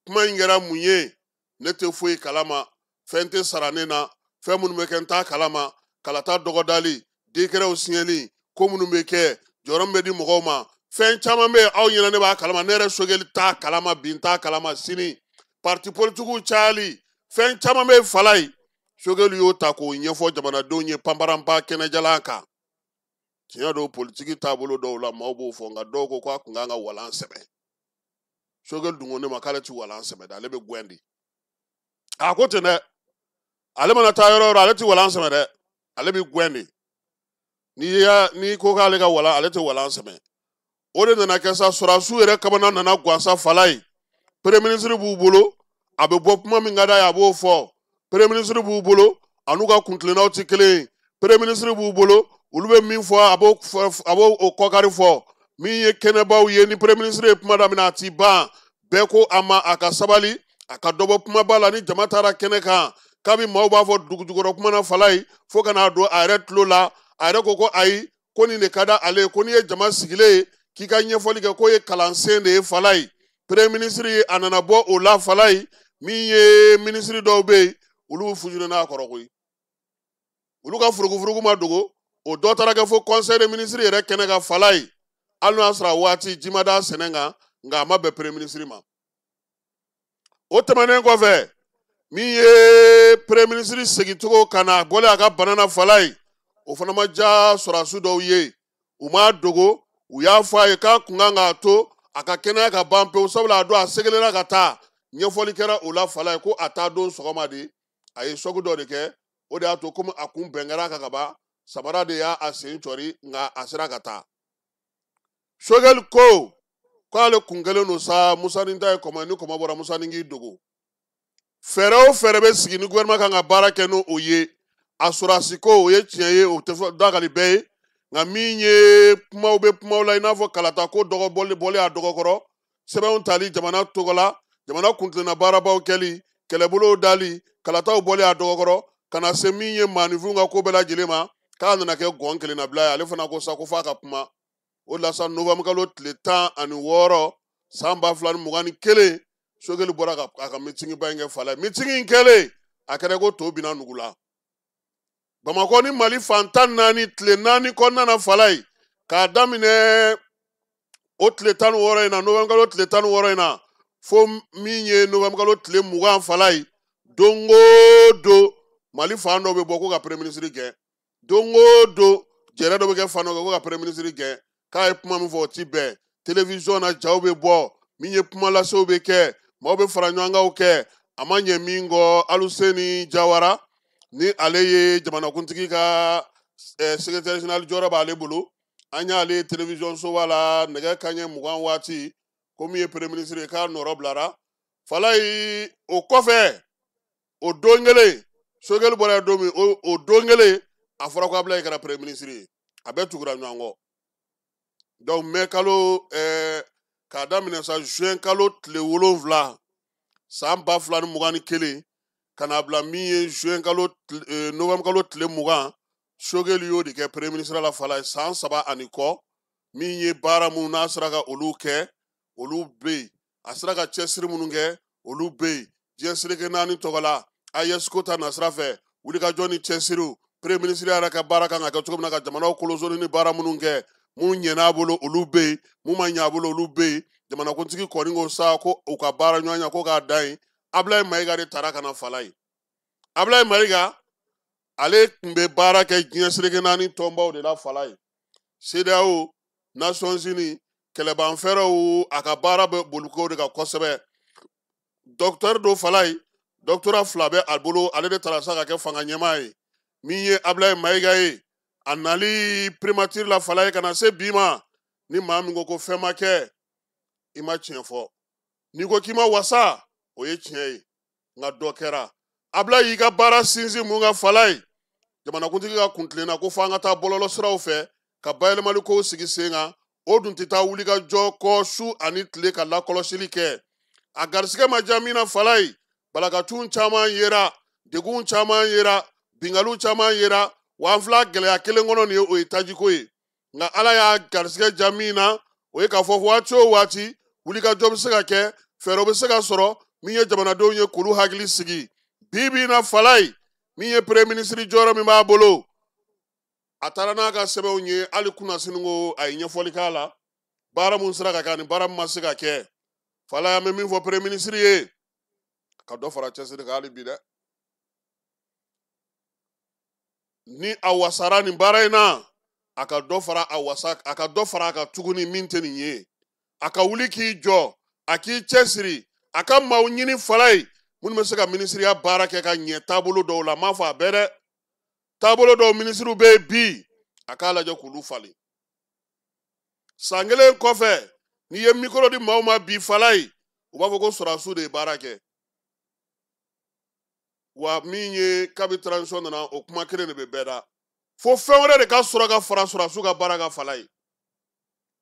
Kuma in kɛra mun ye, ne tɛ foyi kalama, fɛn tɛ sara ne na, fɛn minnu bɛ kɛ n t'a kalama, kalata dɔgɔdali, décretw signɛli, ko minnu bɛ kɛ, jɔyɔrɔ min bɛ di mɔgɔw ma, fɛn caman bɛ yen aw ɲɛna ne b'a kalama, ne yɛrɛ Sogɛli t'a kalama bi, n t'a kalama sini. Parti politikiw cayali, fɛn caman bɛ yen Falaye. Sogɛli y'o ta k'o ɲɛfɔ jamanadenw ye panparanpa kɛnɛjalan kan. Tiɲɛ don, politiki taabolo dɔw la maaw b'o fɔ, nka dɔw ko k'a kun kan ka walan sɛbɛn. Sogɛli dun ko ne ma k'ale ti walan sɛbɛn dɛ, ale bɛ gɛn de. A ko ten dɛ, ale mana taa yɔrɔ o yɔrɔ, ale ti walan sɛbɛn dɛ, ale bɛ gɛn de. N'i ko k'ale ka walan, ale tɛ walan sɛbɛn. O de nana kɛ sa, sɔrɔdasiw yɛrɛ kamana nana gansa Falaye. Premier ministre b'u bolo, a bɛ bɔ kuma min ka d'a ye a b'o fɔ. Premier ministre b'u bolo, a n'u ka kuntilennaw tɛ kelen ye. Premier ministre b'u bolo, olu bɛ min fɔ a b'o o kɔkari fɔ. Min ye kɛnɛbaw ye, ni premier ministre ye kuma daminɛ a ti ban. Bɛɛ ko a ma a ka sabali, a ka dɔ bɔ kumaba la ni jama taara kɛnɛ kan. Kabi maaw b'a fɔ dugujukɔrɔ kuma na Falaye, fo ka n'a don a yɛrɛ tulo la. A yɛrɛ ko ko ayi, ko nin de ka di ale ye, ko n'i ye jama sigilen ye k'i ka ɲɛfɔli kɛ, k'o ye kalansen de ye Falaye. Premier ministre ye, a nana bɔ o la Falaye. Min ye ministre dɔw bɛ yen, olu fusionné n'a kɔrɔ koyi, olu ka furugufurugu ma dogo. O dɔ taara kɛ fo conseil des ministres yɛrɛ kɛnɛ kan Falaye. Hali n'o y'a sɔrɔ a waati ji ma da sɛnɛ kan, nka a ma bɛn premier ministre ma. O tɛmɛnen kɔfɛ, min ye premier ministre segincogo ka na bɔlen a ka bana na Falaye, o fana ma diya sɔrɔdasi dɔw ye. U m'a dogo, u y'a fɔ a ye k'a kun kan k'a to a ka kɛnɛya ka ban pewu, sabula a don a segelela ka taa. Ɲɛfɔli kɛra o la Falaye ko a taa don sɔgɔma de, a ye sɔgu dɔ de kɛ, o de y'a to komi a kun bɛn kɛra a kan ka ban, samara de y'a sen cɔri, nka a sera ka taa. Sogɛli ko k'ale kun kɛlen don sa, Musa ni ta ye kɔmɔ, ni kɔmɔ bɔra Musa ni k'i dogo. Fɛɛrɛ o fɛɛrɛ bɛ sigi ni gouvernement kan ka baara kɛ n'o ye, a sɔrɔdasi ko o ye tiɲɛ ye, o tɛ fɔ dakali bɛɛ ye. Nka min ye kumaw bɛ kumaw la, i n'a fɔ kalata ko dɔgɔ bɔli a dɔgɔkɔrɔ, sɛbɛnw tali jamana tɔgɔ la, jamana kuntilenna baarabaw kɛli, kɛlɛbolow dali, kalataw bɔli a dɔgɔkɔrɔ, ka na se min ye maaninfinw ka ko bɛɛ lajɛlen ma, k'a nana kɛ gɔn kelenna bila ye. Ale fana ko sa ko f'a ka kuma. O de la sa, novembre kalo tile 16 san 2021, Sogɛli bɔra ka a ka meeting ba in kɛ Falaye. Meeting in kɛlen, a kɛra ko to binna nugu la. Bamakɔ ni Mali fan 14, tile 4 kɔnɔna na Falaye, k'a daminɛ o tile 16 in na, novembre kalo tile 16 in na, fo min ye novembre kalo tile 20 Falaye, don o don Mali fan dɔ bɛ bɔ ko ka premier ministre gɛn, don o don jɛrɛ dɔ bɛ kɛ fan dɔ kɛ ko ka premier ministre gɛn, k'a ye kuma min fɔ o ti bɛn. Télévision na jaw bɛ bɔ, min ye kuma lasew bɛ kɛ, maaw bɛ fara ɲɔgɔn kanw kɛ. A ma ɲɛ min kɔ, Aluseni Jawara, ni ale ye jamanakuntigi ka secrétaire général jɔyɔrɔ b'ale bolo, an y'ale télévision soba la nɛgɛ kanɲɛ 20 waati, ko min ye premier ministre ye k'a nɔrɔ bilara Falaye. O kɔfɛ, o don kelen, Sogɛli bɔra yen don min, o don kelen a fɔra ko Abulayi kɛra premier ministre ye. A bɛɛ tugura ɲɔgɔn kɔ. Donc mai kalo, k'a daminɛ sa juin kalo tile 7 san 2021, ka na bila min ye juin kalo, novembre kalo tile 20, Sogɛli y'o de kɛ premier ministre la Falaye, san 3 ani kɔ. Min ye baara minnu n'a sera ka olu kɛ, olu bɛ yen. A sera ka cɛsiri minnu kɛ, olu bɛ yen. Diɲɛ seleke 4 tɔgɔ la, AES ko ta nasira fɛ, wulikajɔ ni cɛsiriw, premier ministre yɛrɛ ka baara kan ka kɛ cogo min na ka jamanaw kolosoni ni baara minnu kɛ, mun ɲɛna a bolo olu bɛ yen, mun ma ɲɛ a bolo olu bɛ yen. Jamanakuntigi kɔni ko sa ko u ka baara ɲɔgɔnya ko k'a dan yen. Abulayi Mayiga de taara ka na Falaye. Abulayi Mayiga, ale tun bɛ baara kɛ diɲɛ seleke 4 tɔnbaw de la Falaye, CEDEAO, Nations Unies, kɛlɛbanfɛɛrɛw, a ka baara bɛ boli ko de kan kosɛbɛ. Docteur do Falaye, doctorat 2 bɛ a bolo. Ale de taara sa ka kɛ fanga ɲɛmaa ye. Min ye Abulayi Mayiga ye, a nali primature la Falaye ka na se bi ma, ni maa min ko ko fɛn ma kɛ, i ma tiɲɛ fɔ. N'i ko k'i ma wasa, o ye tiɲɛ ye, nka dɔ kɛra. Abulayi y'i ka baara sinsin mun kan Falaye? Jamanakuntigi ka kuntilenna ko f'an ka taa bɔlɔlɔ siraw fɛ ka bayɛlɛmali kow sigi sen kan. O dun tɛ taa wulikajɔ kɔ su ani tile ka lakɔlɔsili kɛ. A garisigɛ ma diya min na Falaye, balakacun caman yera, degun caman yera, bingaliw caman yera. Wa an filɛ gɛlɛya kelen kɔnɔ nin ye, o ye tajiko ye. Nka Ala y'a garisigɛ diya min na, o ye k'a fɔ waati o waati wulikajɔ bɛ se ka kɛ, fɛɛrɛw bɛ se ka sɔrɔ min ye jamanadenw ye k'olu hakili sigi. Bi bi in na Falaye, min ye premier ministre jɔyɔrɔ min b'a bolo, a taara n'a ka sɛbɛnw ye. Hali kunnasini ko a ye ɲɛfɔli k'a la, baara mun sera ka kɛ ani baara min ma se ka kɛ. Falaye, an bɛ min fɔ premier ministre ye, ka dɔ fara cɛsiri kan hali bi dɛ. Ni a wasara nin baara in na, a ka dɔ fara a wasa, a ka dɔ fara a kan tuguni min tɛ nin ye. A ka wuli k'i jɔ, a k'i cɛsiri, a ka maaw ɲini Falaye minnu bɛ se ka minisiriya baara kɛ ka ɲɛ taabolo dɔw la. N m'a fɔ a bɛɛ dɛ, taabolo dɔw minisiriw bɛ yen bi, a k'a lajɛ k'olu falen. San kelen kɔfɛ, n'i ye mikoro di maaw ma bi Falaye, u b'a fɔ ko sɔrɔdasiw de ye baara kɛ. Wa min ye kabi transition nana, o kuma kelen de bɛ bɛɛ da, fo fɛn wɛrɛ de ka sɔrɔ ka fara sɔrɔdasiw ka baara kan Falaye.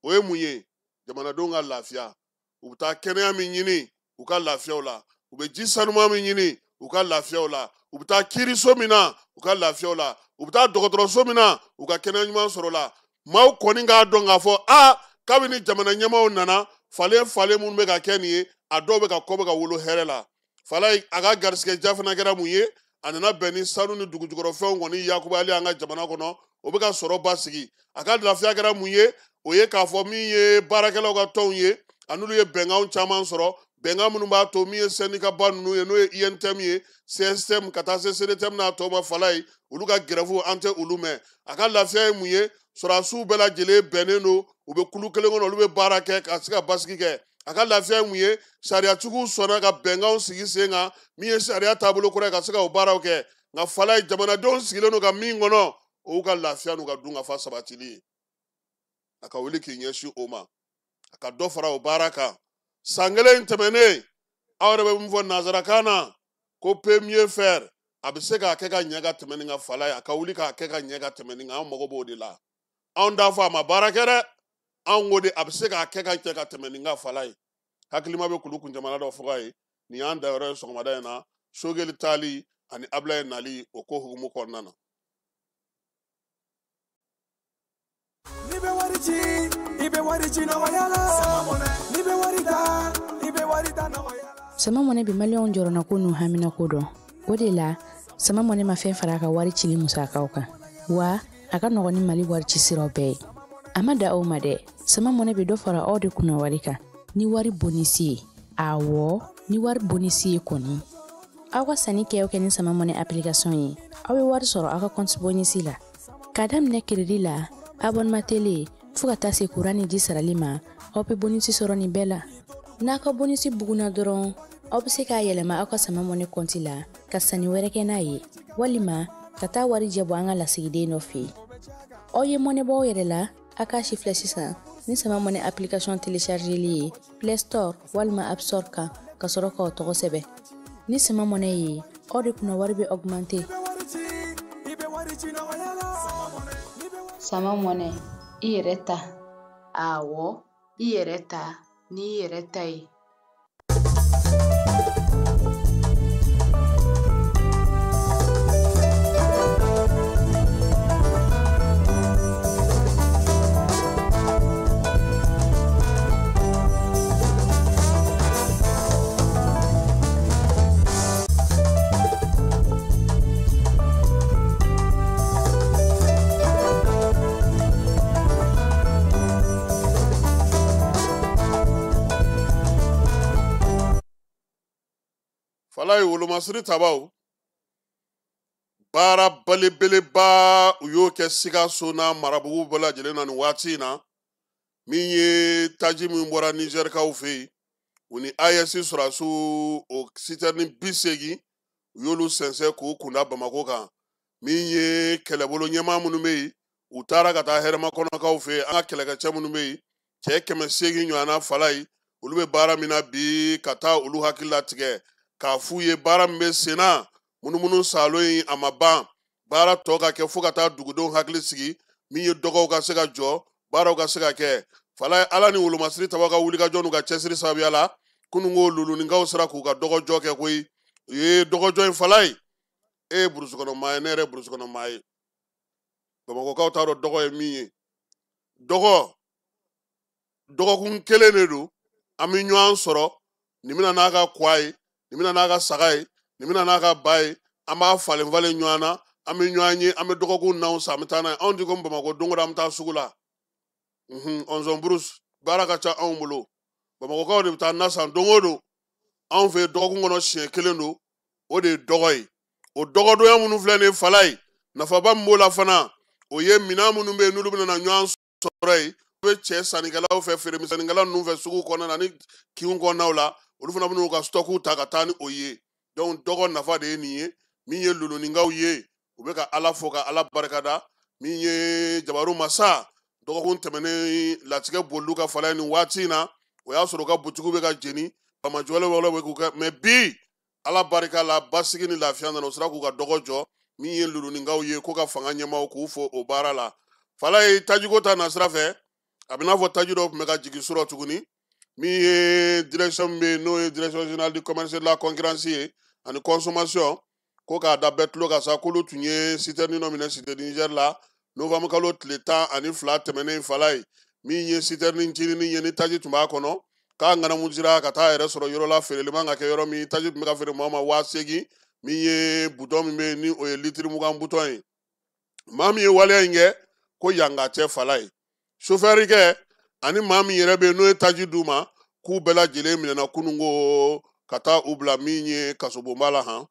O ye mun ye? Jamanadenw ka lafiya. U bɛ taa kɛnɛya min ɲini, u ka lafiyaw la. U bɛ ji sanuman min ɲini, u ka lafiyaw la. U bɛ taa kiiriso min na, u ka lafiyaw la. U bɛ taa dɔgɔtɔrɔso min na, u ka kɛnɛya ɲuman sɔrɔ la. Maaw kɔni k'a dɔn k'a fɔ a kabini jamana ɲɛmaaw nana, falen falen minnu bɛ ka kɛ nin ye, a dɔw bɛ ka kɔ bɛ ka wolo hɛrɛ la. Falaye, a ka garisigɛ ja fana kɛra mun ye? A nana bɛn ni sanu ni dugujukɔrɔfɛnw kɔni yakubali an ka jamana kɔnɔ, o bɛ ka sɔrɔ basigi. A ka lafiya kɛra mun ye? O ye k'a fɔ min ye baarakɛlaw ka tɔnw ye, a n'olu ye bɛnkanw caman sɔrɔ, bɛnkan minnu b'a to min ye syndicat ba ninnu ye, n'o ye UNTM ye, CSTM, ka taa se CDTM n'a tɔw ma Falaye, olu ka grève an tɛ olu mɛn. A ka lafiya ye mun ye? Sɔrɔdasiw bɛɛ lajɛlen bɛnnen don, u bɛ kulu kelen kɔnɔ, olu bɛ baara kɛ ka se ka basigi kɛ. A ka lafiya ye mun ye? Sariyatigiw sɔnna ka bɛnkanw sigi sen kan, min ye sariya taabolo kura ye, ka se ka o baaraw kɛ. Nka Falaye, jamanadenw sigilen don ka min kɔnɔ, o y'u ka lafiya n'u ka dunkafa sabatili ye. A ka wuli k'i ɲɛsin o ma, a ka dɔ fara o baara kan. San kelen in tɛmɛnen, aw yɛrɛ bɛ min fɔ nanzarakan na ko peut mieux faire, a bɛ se k'a kɛ ka ɲɛ ka tɛmɛ nin kan Falaye. A ka wuli k'a kɛ ka ɲɛ ka tɛmɛ nin kan, an mago b'o de la. Anw t'a fɔ a ma baara kɛ dɛ, anw ko de a bɛ se k'a kɛ ka cɛ ka tɛmɛ nin ka fala ye. Hakilima bɛ kulu kunjamana dɔ fɔ k'a ye nin y'an dayɔrɔ ye sɔgɔmada in na, Sogɛli taali ani Abulaye nali o ko hukumu kɔnɔna na. N'i bɛ wari ci, i bɛ wari ci nɔgɔya la. N'i bɛ wari ta, i bɛ wari ta nɔgɔya la. Sama Mɔnɛ bɛ maliyɛnw jɔrɔnako n'u haminako dɔn. O de la, Sama Mɔnɛ ma fɛn fara a ka wari cili musakaw kan. Wa a ka nɔgɔn ni Mali wari ci siraw bɛɛ ye. A ma da aw ma dɛ, Sama Mɔnɛ bɛ dɔ fara aw de kunna wari kan ni wari bonisi ye. Awɔ, ni wari bonisi ye kɔni. Aw ka sanni kɛ o kɛ ni Sama Mɔnɛ application ye, aw bɛ wari sɔrɔ aw ka compte bonisi la. K'a daminɛ crédit la, abonnement télé, fo ka taa se courant ni ji sarali ma, aw bɛ bonisi sɔrɔ nin bɛɛ la. N'a ka bonisi bugunna dɔrɔn, aw bɛ se k'a yɛlɛma aw ka Sama Mɔnɛ compte la ka sanni wɛrɛ kɛ n'a ye, walima ka taa wari jɛ bɔ an ka lasigiden dɔ fɛ yen. Aw ye mɔnɛ bɔ aw yɛrɛ la, a k'a si filɛ sisan ni Sama Mɔnɛ application téléchargeli ye Play Store walima App Store kan ka sɔrɔ k'aw tɔgɔ sɛbɛn. Ni Sama Mɔnɛ ye, aw de kunna wari bɛ augmenter. Sama Mɔnɛ, i yɛrɛ ta. Awɔ, i yɛrɛ ta n'i yɛrɛ ta ye. Falaye wolomasiri tabaw baara belebeleba u y'o kɛ Sikaso n'a marabugu bɛɛ lajɛlen na nin waati in na, min ye taji min bɔra Nizɛrikaw fɛ yen, u ni AES sɔrɔdasiw o sitɛrini 80 u y'olu sɛnsɛn k'u kunda Bamakɔ kan. Min ye kɛlɛbolo ɲɛmaa minnu bɛ yen, u taara ka taa Hɛrɛmakɔnɔkaw fɛ yen, an ka kɛlɛkɛcɛ minnu bɛ yen, cɛ 800 ɲɔgɔnna Falaye, olu bɛ baara min na bi ka taa olu hakili latigɛ k'a f'u ye baara min bɛ sen na, munumunu salo in a ma ban, baara tɔ ka kɛ fo ka taa dugudenw hakili sigi, min ye dɔgɔw ka se ka jɔ, baaraw ka se ka kɛ. Falaye Ala ni wolomasiri tabaw ka wulikajɔ n'u ka cɛsiri sababuya la, kununko luluninkaw sera k'u ka dɔgɔjɔ kɛ koyi. U ye dɔgɔjɔ in Falaye, e ye burusi kɔnɔ maa ye, ne yɛrɛ ye burusi kɔnɔ maa ye. Bamakɔkaw t'a dɔn dɔgɔ ye min ye. Dɔgɔ dɔgɔkun kelen de don, an bɛ ɲɔgɔn sɔrɔ, nin bɛna n'a ka kwa ye, nin bɛna n'a ka saga ye, nin bɛna n'a ka ba ye, an b'a falen falen ɲɔgɔn na, an bɛ ɲɔgɔn ye, an bɛ dɔgɔkun naw san, an bɛ taa n'a ye. Anw ti komi Bamakɔ, don o don an bɛ taa sugu la. Ɔnzɔn Bruce, baara ka ca anw bolo. Bamakɔkaw de bɛ taa na san don o don. Anw fɛ yen dɔgɔkun kɔnɔ siɲɛ kelen don, o de ye dɔgɔ ye. O dɔgɔdonya minnu filɛ nin ye Falaye, nafaba min b'o la fana, o ye minɛn minnu bɛ yen n'olu bɛna na ɲɔgɔn sɔrɔ yen, u bɛ cɛ sannikɛlaw fɛ, feeremisɛnninkɛla ninnu fɛ sugu kɔnɔna na ni kinw kɔnɔnaw la, olu fana bɛn'u ka stɔkuw ta ka taa ni o ye. Donc dɔgɔ nafa de ye nin ye. Min ye luluninkaw ye, u bɛ ka Ala fo ka Ala barikada. Min ye Jabaru Masa, dɔgɔkun tɛmɛnen latigɛ boliliw ka Falaye nin waati in na, o y'a sɔrɔ u ka butigiw bɛ ka jeni, bamajɔlen wɛrɛw bɛ k'u kɛ, mais bi Ala barika la, basigi ni lafiya nana, u sera k'u ka dɔgɔ jɔ. Min ye luluninkaw ye, ko ka fanga ɲɛmaaw k'u fo o baara la. Falaye tajiko ta nasira fɛ, a bɛ n'a fɔ taji dɔw tun bɛ ka jigin surɔ tuguni. Min ye direction min bɛ yen, n'o ye direction générale du commerce et de la concurrence ye ani consommation, ko k'a da bɛɛ tulo kan sa, k'olu tun ye citerne dɔ minɛ Cité du Niger la novembre kalo tile 12 tɛmɛnen Falaye. Min ye citerne ncinin ye ni taji tun b'a kɔnɔ, k'a ŋanamu jira ka taa yɛrɛ sɔrɔ yɔrɔ la feereli man ka kɛ yɔrɔ min, taji tun bɛ ka feere maa ma 8000, min ye butɔn min bɛ yen ni o ye litiri 20 butɔn ye. Maa min ye waleya in kɛ, ko yanga tɛ Falaye. Sofɛrikɛ kɛ ani maa min yɛrɛ bɛ yen n'o ye taji d'u ma, k'u bɛɛ lajɛlen minɛna kununko ka taa u bila min ye kasobonba la han.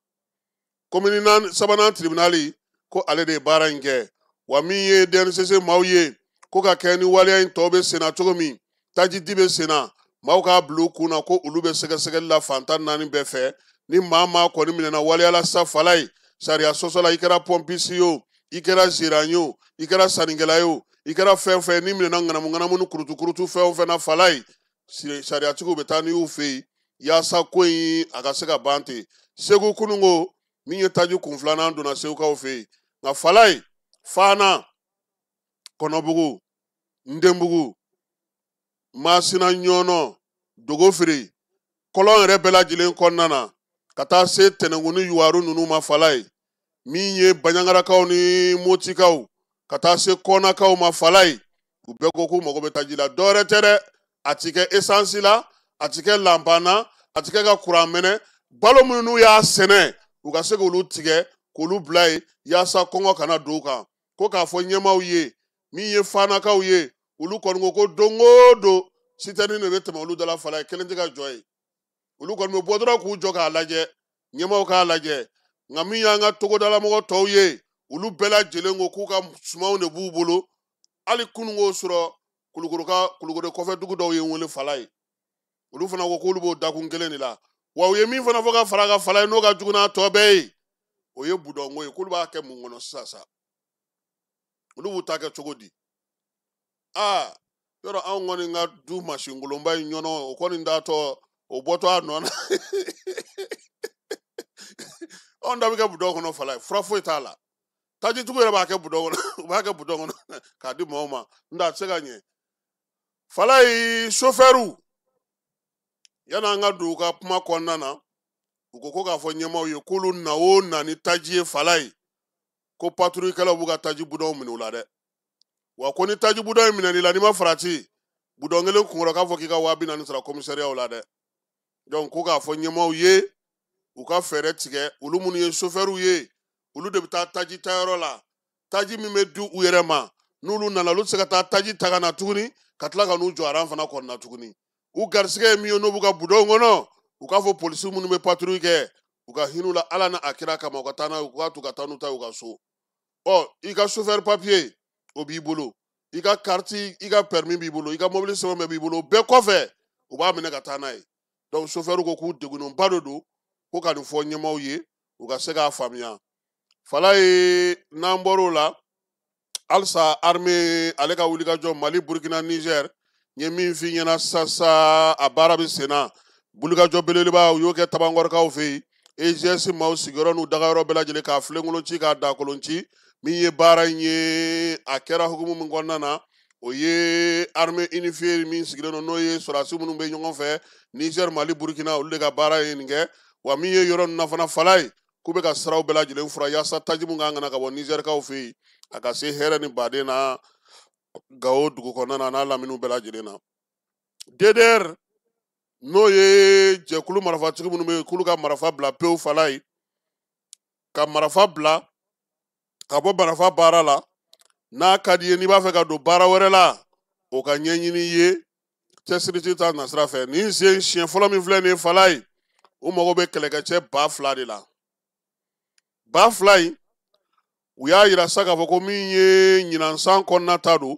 Komini sabanan tribunali ko ale de ye baara in kɛ. Wa min ye DNCC maaw ye, ko ka kɛ ni waleya in tɔ bɛ senna cogo min, taji di bɛ senna, maaw k'a bila u kun na ko olu bɛ sɛgɛsɛgɛli la fan 14 bɛɛ fɛ. Ni maa maa kɔni minɛna waleya la sa Falaye, sariya sɔsɔ la, i kɛra pɔnpisi ye o, i kɛra gérant ye o, i kɛra sannikɛla ye o, i kɛra fɛn fɛn n'i minɛna ŋanamu ŋanamu ni kurutu kurutu fɛn o fɛn na Falaye, sariyatigiw bɛ taa n'i y'u fɛ yen yaasa ko in a ka se ka ban ten. Segu kununko min ye taji kun filanan donna Segukaw fɛ yen, nka Falaye Fana Kɔnɔbugu, Ndenbugu, Masina Ɲɔnɔ, Dogofiri, kɔlɔn yɛrɛ bɛɛ lajɛlen kɔnɔna na ka taa se Tɛnɛnkun ni Yuwaru ninnu ma Falaye, min ye Baɲangarakaw ni Motikaw ka taa se Kɔnakaw ma Falaye, u bɛɛ ko k'u mago bɛ taji la. Dɔwɛrɛ tɛ dɛ, a ti kɛ esansi la, a ti kɛ lanpan na, a ti kɛ ka kuran mɛnɛ. Balo minnu n'u y'a sɛnɛ, u ka se k'olu tigɛ k'olu bila yen yaasa kɔngɔ kana don u kan. Ko k'a fɔ ɲɛmaaw ye, min ye Fanakaw ye, olu kɔni ko ko don o don sitɛni de bɛ tɛmɛ olu da la Falaye, kelen tɛ ka jɔ yen. Olu kɔni bɛ bɔ dɔrɔn k'u jɔ k'a lajɛ, ɲɛmaaw k'a lajɛ. Nka min y'an ka togodalamɔgɔ tɔw ye, olu bɛɛ lajɛlen ko k'u ka sumanw de b'u bolo. Hali kununko sɔrɔ Kulukoro kɔfɛ dugu dɔw ye n wele Falaye, olu fana ko k'olu b'o dakun kelen de la. Wa u ye min fana fɔ ka fara ka Falaye n'o ka jugu n'a tɔ bɛɛ ye, o ye budɔnko ye. K'olu b'a kɛ mun kɔnɔ sisan sa? Olu b'u ta kɛ cogo di? Aa, yɔrɔ anw kɔni ka du masinkolonba in ɲɔnɔ, o kɔni datɔ, o bɔtɔ a nɔ na. Anw da bɛ kɛ budɔn kɔnɔ Falaye, fura foyi t'a la. Tajitigiw yɛrɛ b'a kɛ budɔn kɔnɔ, u b'a kɛ budɔn kɔnɔ k'a di maaw ma, n'o tɛ a tɛ se ka ɲɛ. Falaye sofɛriw, yan'an ka don u ka kuma kɔnɔna na, u ko k'a fɔ ɲɛmaaw ye k'olu na o na ni taji ye Falaye, ko patrouille-kɛlaw b'u ka taji budɔnw minɛ u la dɛ. Wa ko ni taji budɔn in minɛn'i la, n'i ma farati, budɔn kelen kunkɔrɔ k'a fɔ k'i ka 40,000 sara commissariat la dɛ. Donc ko k'a fɔ ɲɛmaaw ye u ka fɛɛrɛ tigɛ, olu minnu ye sofɛriw ye, olu de bɛ taa taji tayɔrɔ la. Taji min bɛ di u yɛrɛ ma, n'olu nana, olu tɛ se ka taa taji ta ka na tuguni, ka tila ka n'u jɔ aran fana kɔnɔna tuguni. U garisigɛ ye min ye n'o b'u ka budɔnw kɔnɔ, u k'a fɔ polisi minnu bɛ patrouille kɛ, u ka hin'u la Ala n'a kira kama, u ka taa n'a ye, u k'a to ka taa n'u ta ye u ka so. Ɔ, i ka chauffeur papier o b'i bolo, i ka carte, i ka permis b'i bolo, i ka mobili sɛbɛn bɛɛ b'i bolo, o bɛɛ kɔfɛ u b'a minɛ ka taa n'a ye. Donc chauffeur ko k'u degunnenba de don, ko ka nin fɔ ɲɛmaaw ye, u ka se k'a faamuya. Falaye, n'an bɔr'o la, halisa armée ale ka wulikajɔ Mali, Burkina, Niger, n ye min f'i ɲɛna sisan sa, a baara bɛ sen na. Wulikajɔ belebeleba u y'o kɛ Tabankɔrɔkaw fɛ yen, EGS maaw sigiyɔrɔ n'u dagayɔrɔ bɛɛ lajɛlen k'a filenkolon ci k'a dakolon ci. Min ye baara in ye, a kɛra hukumu min kɔnɔna na, o ye armée unifiée min sigilen don, n'o ye sɔrɔdasi minnu bɛ ɲɔgɔn fɛ Niger, Mali, Burkina, olu de ka baara ye nin kɛ. Wa min ye yɔrɔ ninnu na fana Falaye, k'u bɛ ka siraw bɛɛ lajɛlen fura yaasa taji min kan ka na ka bɔ Nizɛrikaw fɛ yen, a ka se hɛrɛ ni baden na Gawo dugu kɔnɔna na n'a laminiw bɛɛ lajɛlen na. DDR, n'o ye jɛkulu marifatigi minnu bɛ yen k'olu ka marifa bila pewu Falaye, ka marifa bila ka bɔ marifa baara la, n'a ka di ye n'i b'a fɛ ka don baara wɛrɛ la, o ka ɲɛɲini i ye cɛsiriti ta nasira fɛ. Nin sen siɲɛ fɔlɔ min filɛ nin ye Falaye, u mago bɛ kɛlɛkɛcɛ 2000 de la. 2000 in, u y'a yira sa k'a fɔ ko min ye ɲinan san kɔnɔna ta don,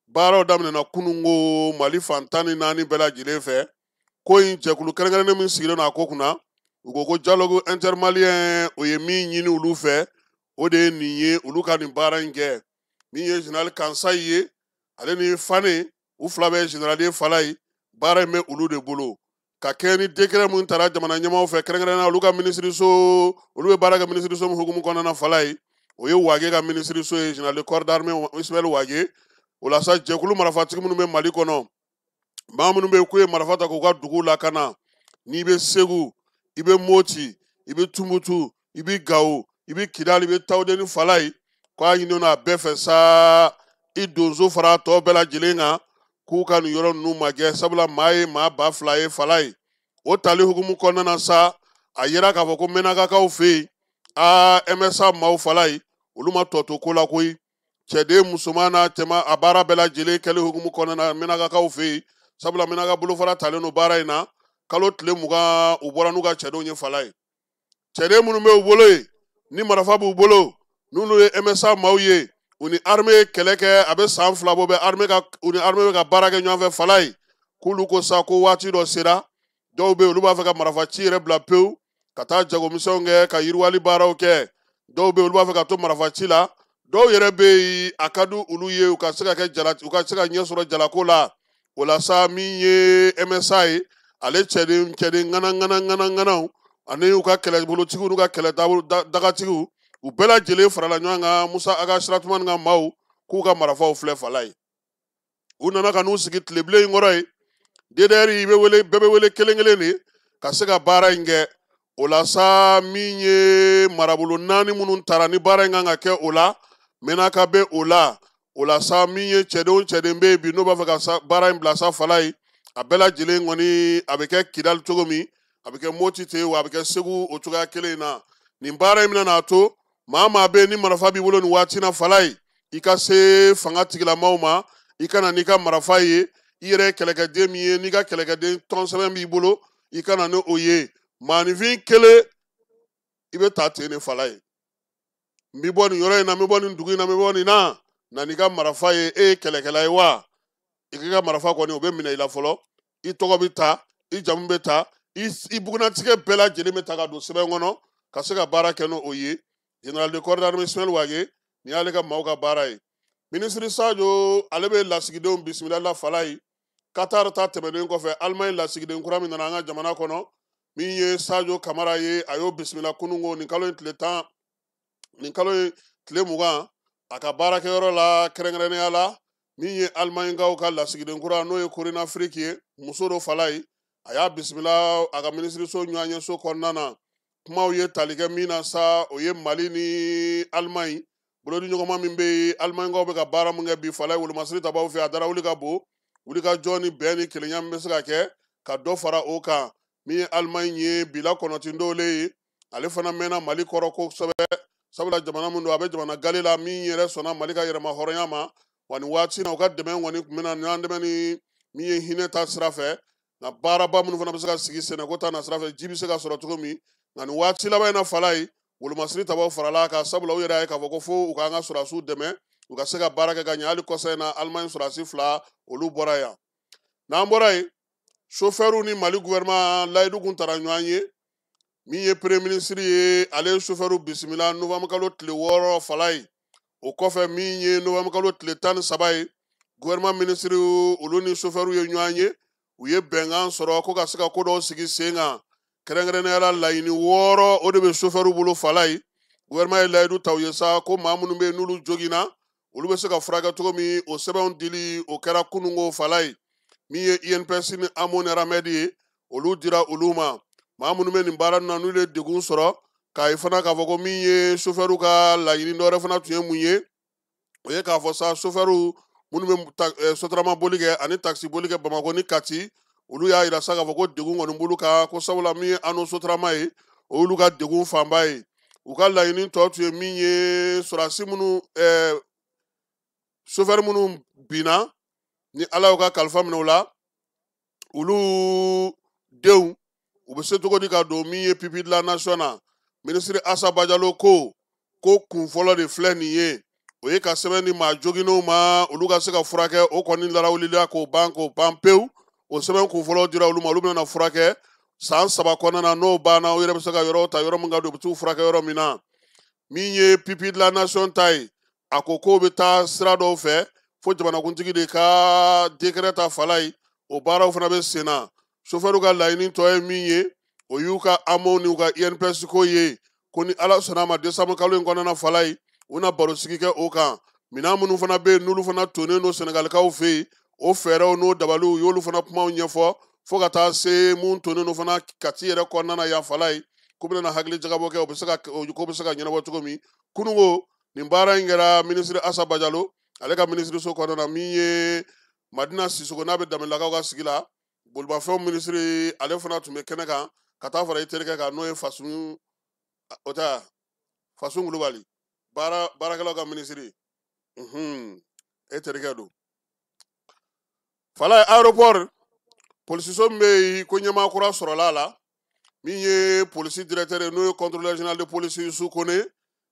baaraw daminɛna kununko Mali fan 14 bɛɛ lajɛlen fɛ. Ko in jɛkulu kɛrɛnkɛrɛnnen min sigilen don a ko kunna, u ko ko dialogue intermalien, o ye min ɲini olu fɛ, o de ye nin ye, olu ka nin baara in kɛ. Min ye général Kansayi ye, ale ni Fane, u fila bɛɛ ye général ye Falaye, baara in bɛ olu de bolo. Ka kɛɲɛ ni décret min tara jamana ɲɛmaaw fɛ, kɛrɛnkɛrɛnnenya olu ka minisiriso, olu bɛ baara kɛ minisiriso min hukumu kɔnɔna na Falaye, o ye Wage ka minisiriso ye, général de corps d'armée Ismaël Wage. O la sa, jɛkulu marifatigi minnu bɛ Mali kɔnɔ, maa minnu bɛ yen k'u ye marifa ta k'u ka dugu lakana, n'i bɛ Segu, i bɛ Moti, i bɛ Tumutu, i bɛ Gawo, i bɛ Kidali, i bɛ Tawudeni Falaye, k'a ɲini a bɛɛ fɛ sa, i donso fara tɔ bɛɛ lajɛlen kan, k'u ka nin yɔrɔ ninnu magɛn, sabula maa ye maa 2000 ye Falaye. O tali hukumu kɔnɔna na sa, a yera k'a fɔ ko Mɛnakakaw fɛ yen, aa, MSA maaw Falaye, olu ma tɔ to ko la koyi. Cɛden musoman n'a cɛman, a baara bɛɛ lajɛlen kɛli hukumu kɔnɔna na Mɛnakakaw fɛ yen, sabula Mɛnaka bolofara talen don baara in na. Kalo tile 20 u bɔra n'u ka cɛdenw ye Falaye. Cɛden minnu bɛ u bolo yen, ni marifa b'u bolo, n'olu ye MSA maaw ye, u ni armée ye kɛlɛ kɛ, a bɛ san 2 bɔ bɛ armée ka, u ni armée bɛ ka baara kɛ ɲɔgɔn fɛ Falaye, k'olu ko sa ko waati dɔ sera, dɔw bɛ yen olu b'a fɛ ka marifa ci yɛrɛ bila pewu, ka taa jagomisɛnw kɛ, ka yiriwali baaraw kɛ. Dɔw bɛ yen olu b'a fɛ ka to marifa ci la, dɔw yɛrɛ bɛ yen a ka di olu ye u ka se ka kɛ jala, u ka se ka ɲɛ sɔrɔ jalako la. O la sa, min ye MSA ye, ale cɛden ŋana ŋana ŋana ŋanaw ani u ka kɛlɛbolotigiw n'u ka kɛlɛ dagatigiw, u bɛɛ lajɛlen farala ɲɔgɔn kan. Musa Aga Siratumani ka maaw, K'u ka marifaw filɛ Falaye. U nana ka n'u sigi tilebilen in kɔrɔ yen. DDR i bɛ wele, bɛɛ bɛ wele kelen kelen de ka se ka baara in kɛ. O la sa, min ye marabolo 4 minnu tara ni baara in kan ka kɛ o la, Menaka bɛ o la. O la sa, min ye cɛden o cɛden bɛ yen bi n'o b'a fɛ ka baara in bila sa Falaye, a bɛɛ lajɛlen kɔni a bɛ kɛ Kidali cogo min, a bɛ kɛ Moti ten, wa a bɛ kɛ Segu o cogoya kelen in na. Nin baara in bɛna n'a to maa maa bɛ yen ni marifa b'i bolo nin waati na Falaye, i ka se fanga tigilamaw ma, i ka na n'i ka marifa ye, i yɛrɛ ye kɛlɛkɛden min ye, n'i ka kɛlɛkɛden tɔn sɛbɛn b'i bolo, i ka na ni o ye. Maaninfin kelen i bɛ taa ten de Falaye. N bɛ bɔ nin yɔrɔ in na, n bɛ bɔ nin dugu in na, n bɛ bɔ nin na, na n'i ka marifa ye. E ye kɛlɛkɛla ye wa? I k'i ka marifa kɔni o bɛ minɛ i la fɔlɔ, i tɔgɔ bɛ ta, i jamu bɛ ta, i bugunnatigɛ bɛɛ lajɛlen bɛ ta ka don sɛbɛn kɔnɔ ka se ka baara kɛ n'o ye. Général de corps d'armée Ismaël Wagué, nin y'ale ka maaw ka baara ye. Minisiri Sadio, ale bɛ lasigidenw bisimila la Falaye. Qatar ta tɛmɛnen kɔfɛ, Allemagne lasigiden kura min nana an ka jamana kɔnɔ, min ye Sadio Kamara ye, a y'o bisimila kununko nin kalo in tile 10, nin kalo in tile 20, a ka baarakɛyɔrɔ la. Kɛrɛnkɛrɛnnenya la, min ye Allemagnekaw ka lasigiden kura, n'o ye Corina Frick ye, muso dɔ Falaye, a y'a bisimila a ka minisiriso ɲɔgɔnyeso kɔnɔna na. Kumaw ye tali kɛ min na sa, o ye Mali ni Allemagne bolodi ɲɔgɔnma min bɛ yen, Allemagnekaw bɛ ka baara min kɛ bi Falaye, wolomasiri tabaw fɛ, a dara wuli ka bon, wuli ka jɔ ni bɛn ni kelenya min bɛ se ka kɛ ka dɔ fara o kan. Min ye Allemagne ye bila kɔnɔtindole ye, ale fana mɛnna Mali kɔrɔ kosɛbɛ, sabula jamana min don, a bɛ jamana gale la min yɛrɛ sɔnna Mali ka yɛrɛma hɔrɔnya ma. Wa nin waati na, u ka dɛmɛ kɔni tun bɛna ɲɔgɔn dɛmɛ ni min ye hinɛ ta sira fɛ, nka baaraba minnu fana bɛ se ka sigi sɛnɛko ta na sira fɛ, ji bɛ se ka sɔrɔ cogo min. Nka nin waati laban in na Falaye, wolomasiri tabaw farala a kan, sabula u yɛrɛ y'a ye k'a fɔ ko fo u k'an ka sɔrɔdasiw dɛmɛ u ka se ka baara kɛ ka ɲɛ. Hali kɔsa in na, Allemagne sɔrɔdasi 2 olu bɔra yan. N'an bɔra yen, chauffeur ni Mali gouvernement layidu kun tara ɲɔgɔn ye. Min ye premier ministre ye, ale ye chauffeur bisimila novembre kalo tile 6 Falaye. O kɔfɛ, min ye novembre kalo tile 13 ye, gouvernement ministre olu ni chauffeur ye ɲɔgɔn ye, u ye bɛnkan sɔrɔ ko ka se ka ko dɔw sigi sen kan. Kɛrɛnkɛrɛnnenya la, laɲini 6 o de bɛ chauffeur bolo Falaye. Gouvernement ye layidu ta u ye sa ko maa minnu bɛ yen n'olu joginna, olu bɛ se ka furakɛ cogo min. O sɛbɛnw dili o kɛra kununko Falaye. Min ye INPS ni AMO ni RAMED ye, olu dira olu ma. Maa minnu bɛ nin baara ninnu na, n'olu ye degun sɔrɔ, k'a ye fana k'a fɔ ko min ye chauffeur ka laɲini dɔwɛrɛ fana tun ye mun ye, o ye k'a fɔ sa chauffeur minnu bɛ sotarama boli kɛ ani taxi boli kɛ Bamakɔ ni Kati, olu y'a yira sa k'a fɔ ko degun kɔni b'olu kan ko, sabula min ye ano sotarama ye, o y'olu ka degun fanba ye. U ka laɲini tɔ tun ye min ye, sɔrɔdasi minnu, chauffeur minnu binna ni Ala y'u ka kalifa minɛ u la, olu denw u bɛ se cogo di ka don min ye pupille de la nation na. Minisiri Asa Bajalo ko kun fɔlɔ de filɛ nin ye, o ye ka sɛbɛn di maa joginnenw ma, olu ka se ka furakɛ. O kɔni larawulila k'o ban k'o ban pewu. O sɛbɛn kun fɔlɔ dira olu ma, olu bɛna furakɛ san 3 kɔnɔna na. N'o banna, u yɛrɛ bɛ se ka yɔrɔ ta, yɔrɔ min ka don, u bɛ t'u furakɛ yɔrɔ min na. Min ye pupille de la nation ta ye, a ko k'o bɛ taa sira dɔw fɛ fo jamanakuntigi de ka décret ta Falaye, o baaraw fana bɛ sen na. Chauffeur ka laɲini tɔ ye min ye, o y'u ka AMO n'u ka INPS ko ye, ko ni Ala sɔnna a ma, décembre kalo in kɔnɔna na Falaye, u na barosigi kɛ o kan. Minɛn minnu fana bɛ yen n'olu fana tonnen don Sɛnɛgalikaw fɛ yen, o fɛɛrɛw n'o dabaliw, u y'olu fana kumaw ɲɛfɔ, fo ka taa se mun tonnen don fana Kati yɛrɛ kɔnɔna na yan Falaye, ko bɛna hakili jagabɔ kɛ, o bɛ se ka o ko bɛ se ka ɲɛnabɔ cogo min. Kununko nin baara in kɛra minisiri Asa Bajalo ale ka minisiriso kɔnɔna na. Min ye Madina Sisoko, n'a bɛ Danbelakaw ka sigi la, bolimafɛnw minisiri, ale fana tun bɛ kɛnɛ kan ka taa fara i terikɛ kan, n'o ye Fasun, o tɛ Fasun Kulubali, baarakɛlaw ka minisiri, e terikɛ don Falaye. Aéroport polisiso min bɛ yen, ko ɲɛmaa kura sɔrɔla a la, min ye polisi directeur ye, n'o ye contrôleur général de police Yusu Kone.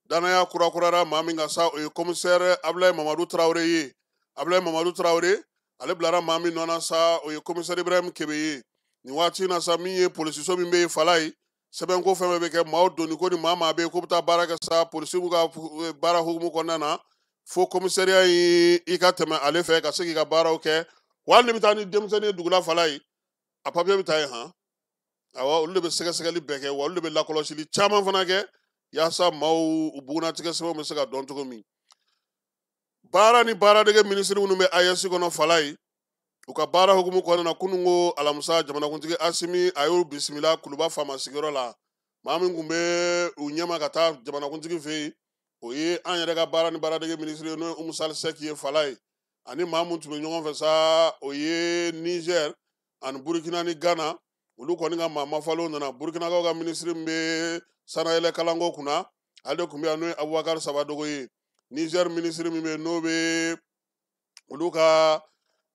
Danaya kurakurara maa min kan sa, o ye commissaire Abulaye Mamadu Tarawele ye. Abulaye Mamadu Tarawele, ale bilara maa min nɔ na sa, o ye commissaire Ibrahim Kebe ye. Nin waati in na sa, min ye polisiso min bɛ yen Falaye, sɛbɛnko fɛn fɛn bɛ kɛ, maaw donni ko ni maa maa bɛ yen ko bɛ taa baara kɛ sa polisiw ka baara hukumu kɔnɔna na, fo commissariat in i ka tɛmɛ ale fɛ ka se k'i ka baaraw kɛ. Wa hali ni bɛ taa ni denmisɛnnin ye dugu la Falaye, a papiye bɛ taa yen han. Awɔ, olu de bɛ sɛgɛsɛgɛli bɛɛ kɛ, wa olu de bɛ lakɔlɔsili caman fana kɛ yaasa maaw u bugunnatigɛ sɛbɛnw bɛ se ka dɔn cogo min. Baara ni baaradege minisiri minnu bɛ AES kɔnɔ Falaye, u ka baara hukumu kɔnɔna na, kununko alamisa jamanakuntigi Asimi a y'u bisimila Kuluba faama sigiyɔrɔ la. Maa min tun bɛ u ɲɛma ka taa jamanakuntigi fɛ yen, o ye an yɛrɛ ka baara ni baaradege minisiri ye, n'o ye Umu Sali Sɛki ye Falaye. Ani maa mun tun bɛ ɲɔgɔn fɛ sa, o ye Niger ani Burukina ni Ghana. Olu kɔni ka maa mafalenw nana. Burukinakaw ka minisiri min bɛ sanayɛlɛ kalanko kunna, ale de tun bɛ yan, n'o ye Abubakar Sabadogo ye. Niger minisiri min bɛ yen, n'o bɛ olu ka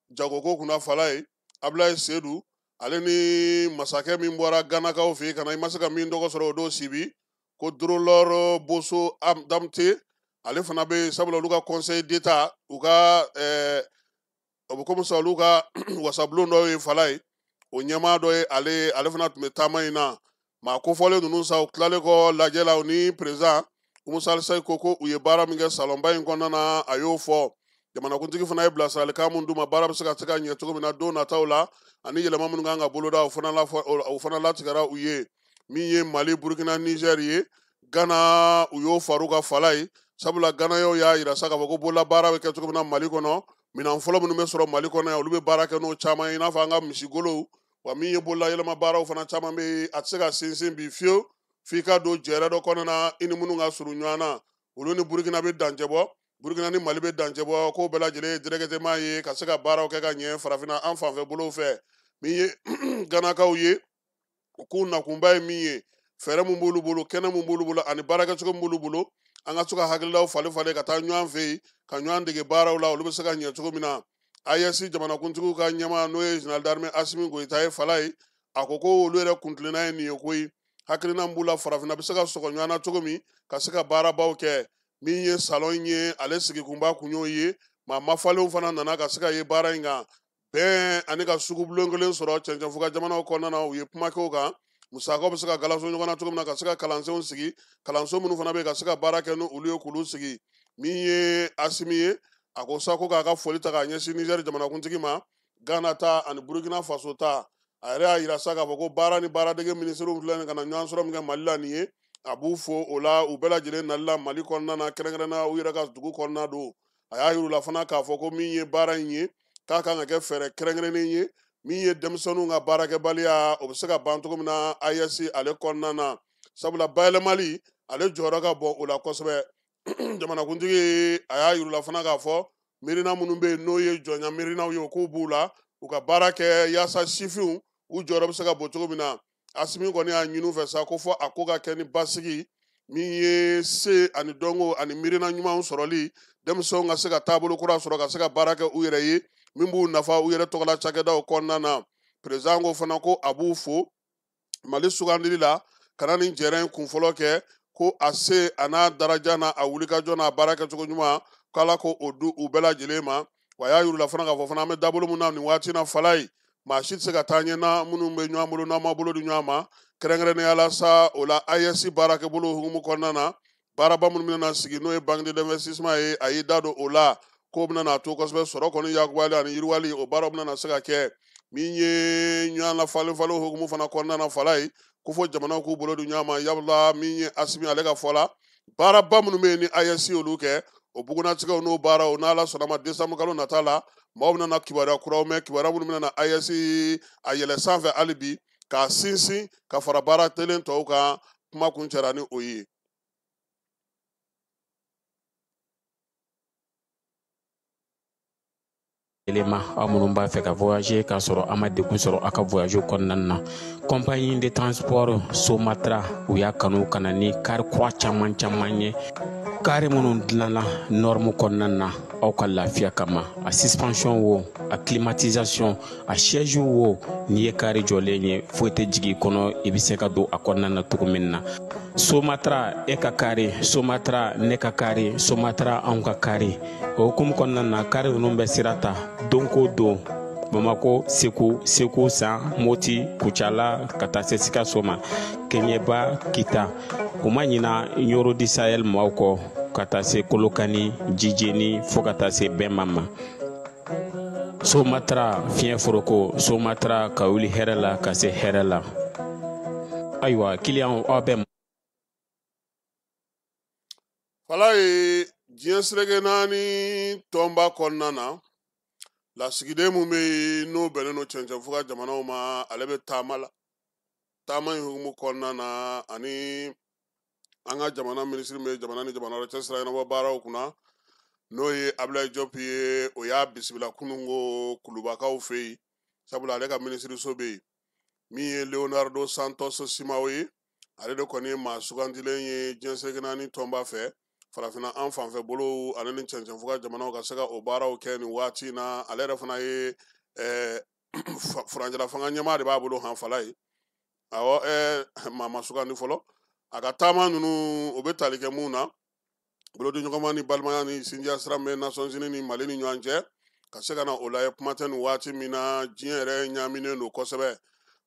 jagoko kunna Falaye, Abulaye Sedu, ale ni masakɛ min bɔra Ghanakaw fɛ yen ka na, i ma se ka min tɔgɔ sɔrɔ o don Sibi, ko Drolor Boso Damte, ale fana bɛ yen, sabula olu ka conseil d'état, u ka o bɛ komi sisan olu ka wasabulon dɔ ye Falaye, o ɲɛmaa dɔ ye ale ye, ale fana tun bɛ taama in na. Maa kofɔlen ninnu sa, u tilalen kɔ lajɛ la, u ni président Umu Sali Sɛki ko u ye baara min kɛ salonba in kɔnɔna na, a y'o fɔ. Jamanakuntigi fana ye bilasiralikan mun d'u ma, baara bɛ se ka ɲɛ cogo min na don nataw la, ani yɛlɛma minnu kan ka boloda, o fana latigɛra u ye. Min ye Mali, Burukina, Niger ye, Ghana, u y'o far'u ka Falaye, sabula Ghanayaw y'a yira sa k'a fɔ ko bololabaara bɛ kɛ cogo min na Mali kɔnɔ, minɛn fɔlɔ minnu bɛ sɔrɔ Mali kɔnɔ yan, olu bɛ baara kɛ n'o caman ye, i n'a fɔ an ka misigolow. Wa min ye bololayɛlɛma baaraw fana caman bɛ yen, a tɛ se ka sinsin bi fiyewu f'i ka don jɛrɛ dɔ kɔnɔna na, i ni minnu ka surun ɲɔgɔn na. Olu ni Burukina bɛ dancɛ bɔ, Burukina ni Mali bɛ dancɛ bɔ, k'o bɛɛ lajɛlen ye directement ye ka se ka baaraw kɛ ka ɲɛ farafinna an fanfɛ bolow fɛ. Min ye Ghanakaw ye, u k'u nakunba ye min ye, fɛɛrɛ mun b'olu bolo, kɛnɛ mun b'olu bolo, ani baarakɛcogo mun b'olu bolo, an ka se ka hakililaw falen falen ka taa ɲɔgɔn fɛ yen, ka ɲɔgɔn dege baaraw la, olu bɛ se ka ɲɛ cogo min na. AES jamanakuntigiw ka ɲɛmaa, n'o ye général d'armée Asimi Goyita ye Falaye, a ko ko olu yɛrɛ kuntilenna ye nin ye koyi, hakilina min b'u la, farafinna bɛ se ka sɔgɔ ɲɔgɔn na cogo min, ka se ka baarabaw kɛ. Min ye salon ye, ale sigikunba kun y'o ye. Maa mafalenw fana nana ka se ka ye baara in kan, bɛn ani ka sugubulon kelen sɔrɔ cɛncɛnfuga jamanaw kɔnɔna na. U ye kuma kɛ o kan, musakaw bɛ se ka galaso ɲɔgɔn na cogo min na, ka se ka kalansenw sigi, kalanso minnu fana bɛ yen, ka se ka baara kɛ n'olu ye k'olu sigi. Min ye Asimi ye, a ko sa ko k'a ka foli ta k'a ɲɛsin Niger jamanakuntigi ma, Ghana ta ani Burukina Faso ta. A yɛrɛ y'a yira sa k'a fɔ ko baara ni baaradege minisiriw filɛ nin ka na ɲɔgɔn sɔrɔ min kɛ Mali la nin ye, a b'u fo o la, u bɛɛ lajɛlen nali la Mali kɔnɔna na, kɛrɛnkɛrɛnnenya u yɛrɛ ka dugu kɔnɔna don. A y'a yir'u la fana k'a fɔ ko min ye baara in ye, k'a kan ka kɛ fɛɛrɛ kɛrɛnkɛrɛnnen ye, min ye denmisɛnninw ka baarakɛbaliya, o bɛ se ka ban cogo min na AES ale kɔnɔna na, sabula bayɛlɛmali ale jɔyɔrɔ ka bon o la kosɛbɛ. Jamanakuntigi a y'a yir'u la fana k'a fɔ miirina minnu bɛ yen, n'o ye jɔnya miirinaw ye, o k'u b'u la, u ka baara kɛ yaasa sifinw u jɔyɔrɔ bɛ se ka bon cogo min na. Asimi kɔni y'a ɲini u fɛ sa ko fɔ a ko ka kɛ ni basigi, min ye se ani dɔnko ani miirina ɲumanw sɔrɔli, denmisɛnw ka se ka taabolo kura sɔrɔ, ka se ka baara kɛ u yɛrɛ ye, min b'u nafa u yɛrɛ tɔgɔla cakɛdaw kɔnɔna na. Président ko fana ko a b'u fo Mali sugandili la, ka na nin jɛrɛ in kunfɔlɔ kɛ, ko a se a n'a daraja n'a a wulikajɔ n'a baara kɛcogo ɲuman, k'Ala ko o di u bɛɛ lajɛlen ma. Wa a y'a yir'u la fana k'a fɔ fana an bɛ dabolo mun na nin waati in na Falaye, maa si tɛ se ka taa ɲɛ na minnu bɛ ɲɔgɔn bolo n'an ma bolo di ɲɔgɔn ma, kɛrɛnkɛrɛnnenya la sa o la AES baarakɛbolo hukumu kɔnɔna na, baaraba minnu bɛna sigi, n'o ye banque de l'investissement ye, a y'i da don o la, k'o bɛna n'a to kosɛbɛ sɔrɔ kɔni yakubali ani yiriwali, o baaraw bɛna se ka kɛ. Min ye ɲɔgɔn la falen falen hukumu fana kɔnɔna na Falaye, ko fɔ jamanaw k'u bolo di ɲɔgɔn ma. Yabula min ye Asimi ale ka fɔ la, baaraba minnu bɛ yen ni AES olu kɛ, o bugunnatigɛw n'o baaraw, n'Ala sɔnna ma décembre kalo nata la, maaw bɛna kibaruya kuraw mɛn, kibaruya minnu bɛna na AES a yɛlɛ sanfɛ hali bi, k'a sinsin ka fara baara telen tɔw kan. Kuma kuncɛra ni o ye. Elema aw minnu b'a fɛ ka voyager k'a sɔrɔ a ma degun sɔrɔ a ka voyage kɔnɔna na, compagnie de transport Somatra u y'a kanu ka na ni kari kura caman caman ye, kari minnu dilanna norme kɔnɔna na aw ka lafiya kama. A suspension wo, a climatisation, a siège wo, n'i ye kari jɔlen ye foyi tɛ jigin i kɔnɔ, i bɛ se ka don a kɔnɔna na cogo min na. Somatra e ka kari, Somatra ne ka kari, Somatra anw ka kari. O hukumu kɔnɔna na, kari ninnu bɛ sira ta don ko don, Bamako, Segu, Segu San, Moti, Kucala, ka taa se Sikaso ma, Keɲeba, Kita. U ma ɲina Ɲoro di Sahel maaw kɔ, ka taa se Kolokani, Jijeni, fo ka taa se Bɛnma ma. Somatra fiɲɛ foroko, Somatra ka wuli hɛrɛ la ka se hɛrɛ la. Ayiwa, kiliyanw aw bɛ Falaye. Diɲɛ seleke naani tɔnba kɔnɔna na, lasigiden mun bɛ yen n'o bɛnnen don cɛncɛnfuga jamanaw ma, ale bɛ taama la. Taama in hukumu kɔnɔna na, ani an ka jamana minisiri min bɛ jamana ni jamana wɛrɛ cɛ sira ɲɛnabɔ baaraw kunna, n'o ye Abdoulaye Diop ye, o y'a bisimila kununko Kulubakaw fɛ yen, sabula ale ka minisiriso bɛ yen. Min ye Leonardo Santos Simao ye, ale de kɔni ye maa sugandilen ye diɲɛ seleke naani tɔnba fɛ, farafinna an fanfɛ bolow ale ni cɛncɛnfuga jamanaw ka se ka o baaraw kɛ nin waati in na. Ale yɛrɛ fana ye furancɛla fanga ɲɛmaa de b'a bolo hanfala ye. Awɔ, maa ma sugandi fɔlɔ. A ka taama ninnu, o bɛ tali kɛ mun na? Bolodiɲɔgɔnma ni balimaya ni sinjiya sira min bɛ Nations Unies ni Mali ni ɲɔgɔn cɛ, ka se ka na o lajɛ. Kuma tɛ nin waati min na, diɲɛ yɛrɛ ɲaaminen don kosɛbɛ.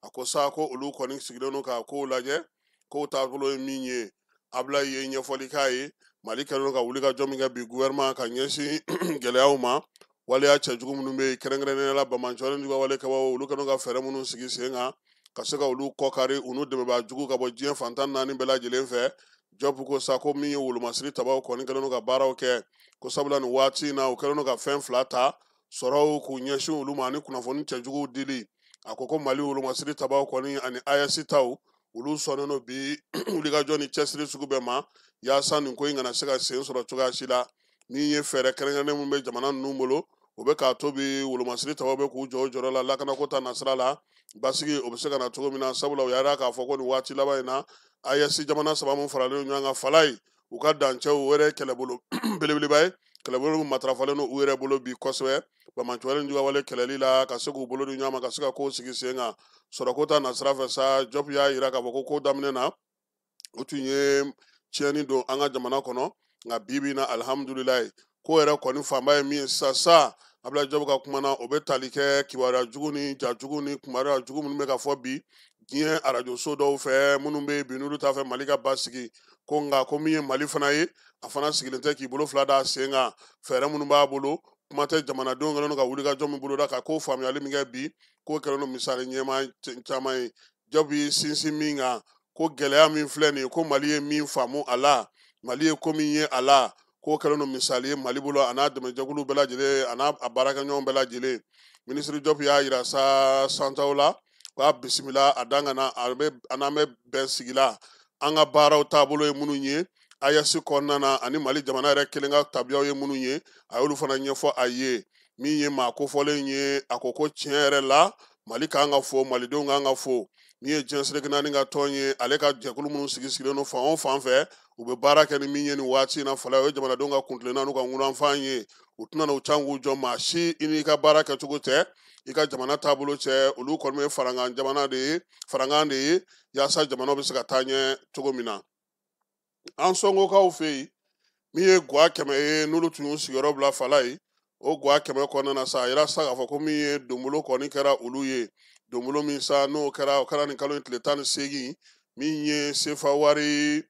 A ko sa ko olu kɔni sigilen don k'a kow lajɛ, kow taabolo ye min ye. Abdoulaye ye ɲɛfɔli k'a ye. Mali kɛlen don ka wuli ka jɔ min kɛ bi gouvernement ka ɲɛsin gɛlɛyaw ma, waleya cɛjugu minnu bɛ yen, kɛrɛnkɛrɛnnenya la banbaanciwale ni wale kɛbagaw, olu kɛlen don ka fɛɛrɛ minnu sigi sen kan ka se ka olu kɔkari, u n'u dɛmɛbaa jugu ka bɔ diɲɛ fantan naani bɛɛ lajɛlen fɛ. Diop ko sa ko min ye wolomasiri tabaw kɔni kɛlen don ka baaraw kɛ, ko sabula nin waati in na, u kɛlen don ka fɛn fila ta sɔrɔw k'u ɲɛsin olu ma ani kunnafoni cɛjuguw dili. A ko ko Mali wolomasiri tabaw kɔni ani AES taw, olu sɔnnen don bi wulikajɔ ni cɛsiri sugu bɛɛ ma, yaasa nin ko in kana se ka sen sɔrɔ cogoya si la. Min ye fɛɛrɛ kɛrɛnkɛrɛnnen min bɛ jamana ninnu bolo, o bɛ k'a to bi wolomasiri tabaw bɛ k'u jɔ o jɔyɔrɔ la lakanako ta nasira la, basigi o bɛ se ka na cogo min na. Sabula u y'a jira k'a fɔ ko nin waati laban in na, AES jamana saba min faralen ɲɔgɔn kan fala ye, u ka dancɛw o yɛrɛ kɛlɛbolo belebeleba ye, kɛlɛbolo min matarafalen don u yɛrɛ bolo bi kosɛbɛ banbaanciwale ni juguwale kɛlɛli la, ka se k'u bolo di ɲɔgɔn ma ka se ka kow sigi sen kan. Sɔrɔko ta nasira fɛ sa, Diop y'a jira k'a fɔ ko ko daminɛ na, o tun ye tiɲɛni don an ka jamana kɔnɔ, nka bi bi in na, alihamudulilayi, ko yɛrɛ kɔni fanba ye min ye sisan sa, Abdoulaye Diop ka kuma na, o bɛ tali kɛ kibaruya jugu ni ja jugu ni kibaruya jugu minnu bɛ ka fɔ bi diɲɛ arajoso dɔw fɛ, minnu bɛ yen bi n'olu t'a fɛ Mali ka basigi. Ko nka ko min ye Mali fana ye, a fana sigilen tɛ k'i bolo fila da a sen kan. Fɛɛrɛ minnu b'a bolo, kuma tɛ jamanadenw kɛlen don ka wulikajɔ min boloda ka ko faamuyali min kɛ bi, k'o kɛlen don misali ɲɛmaa caman ye. Diop y'i sinsin min kan, ko gɛlɛya min filɛ nin ye, ko Mali ye min faamu a la, Mali ye ko min ye a la, k'o kɛlen don misali ye Mali bolo, a n'a dɛmɛjɛkulu bɛɛ lajɛlen, a n'a baarakɛɲɔgɔn bɛɛ lajɛlen. Minisiri Diop y'a jira sa santaw la k'a bisimila a dan ka na, a bɛ a n'an bɛ bɛn sigi la an ka baaraw taabolo ye minnu ye AES kɔnɔna na, ani Mali jamana yɛrɛ kelen ka tabiyaw ye minnu ye, a y'olu fana ɲɛfɔ a ye. Min ye maa kofɔlen ye, a ko ko tiɲɛ yɛrɛ la, Mali kan ka fo, malidenw kan ka fo. Min ye diɲɛ seleke naani ka tɔn ye, ale ka jɛkulu minnu sigi sigilen don fan o fan fɛ, u bɛ baara kɛ ni min ye nin waati in na fala, o ye jamanadenw ka kuntilenna n'u ka ŋunanfan ye. U tɛna n'u can k'u jɔ maa si i n'i ka baara kɛcogo tɛ, i ka jamana taabolo cɛ. Olu kɔni bɛ farankan jamana de ye, farankan de ye, yaasa jamana bɛ se ka taa ɲɛ cogo min na. An sɔngokaw fɛ yen, min ye guwa 100 ye, n'olu tun y'u sigiyɔrɔ bila fala ye, o guwa 100 kɔnɔna na sa, a yira sa k'a fɔ ko min ye donbolo kɔni kɛra olu ye, donbolo min sa n'o kɛra, o kɛra nin kalo in tile 18, min ye sefa wari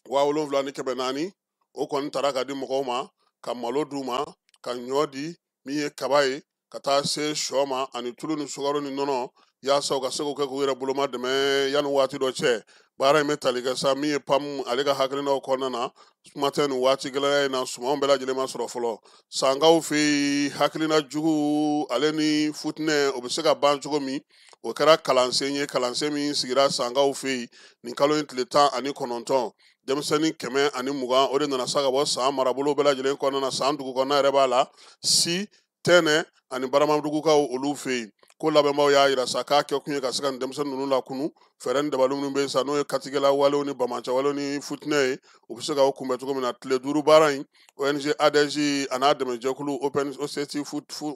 7400, o kɔni taara ka di mɔgɔw ma, ka malo d'u ma, ka ɲɔ di, min ye kaba ye, ka taa se sɔ ma, ani tulu ni sukaro ni nɔnɔ, yaasa u ka se k'o kɛ k'u yɛrɛ boloma dɛmɛ yanni waati dɔ cɛ. Baara in bɛ tali kɛ sa min ye PAM ale ka hakilinaw kɔnɔna na, kuma tɛ nin waati gɛlɛya in na, sumanw bɛɛ lajɛlen ma sɔrɔ fɔlɔ. Sankaw fɛ yen, hakilina jugu ale ni futinɛ, o bɛ se ka ban cogo min, o kɛra kalansen ye, kalansen min sigira sankaw fɛ yen nin kalo in tile 19. Denmisɛnnin 120, o de nana sa ka bɔ san marabolo bɛɛ lajɛlen kɔnɔna na, san dugu kɔnɔna yɛrɛ b'a la, si tɛnɛ ani baramadugukaw olu fɛ yen. Ko labɛnbaw y'a jira sa k'a kɛ kun ye ka se ka nin denmisɛnnin ninnu lakunu, fɛɛrɛ ni dabali minnu bɛ yen sa, n'o ye katigɛla walew ni bamancɛ walew ni futinɛ ye, u bɛ se ka o kunbɛn cogo min na. Tile 5 baara in, ONG ADG a n'a dɛmɛjɛkulu Open Society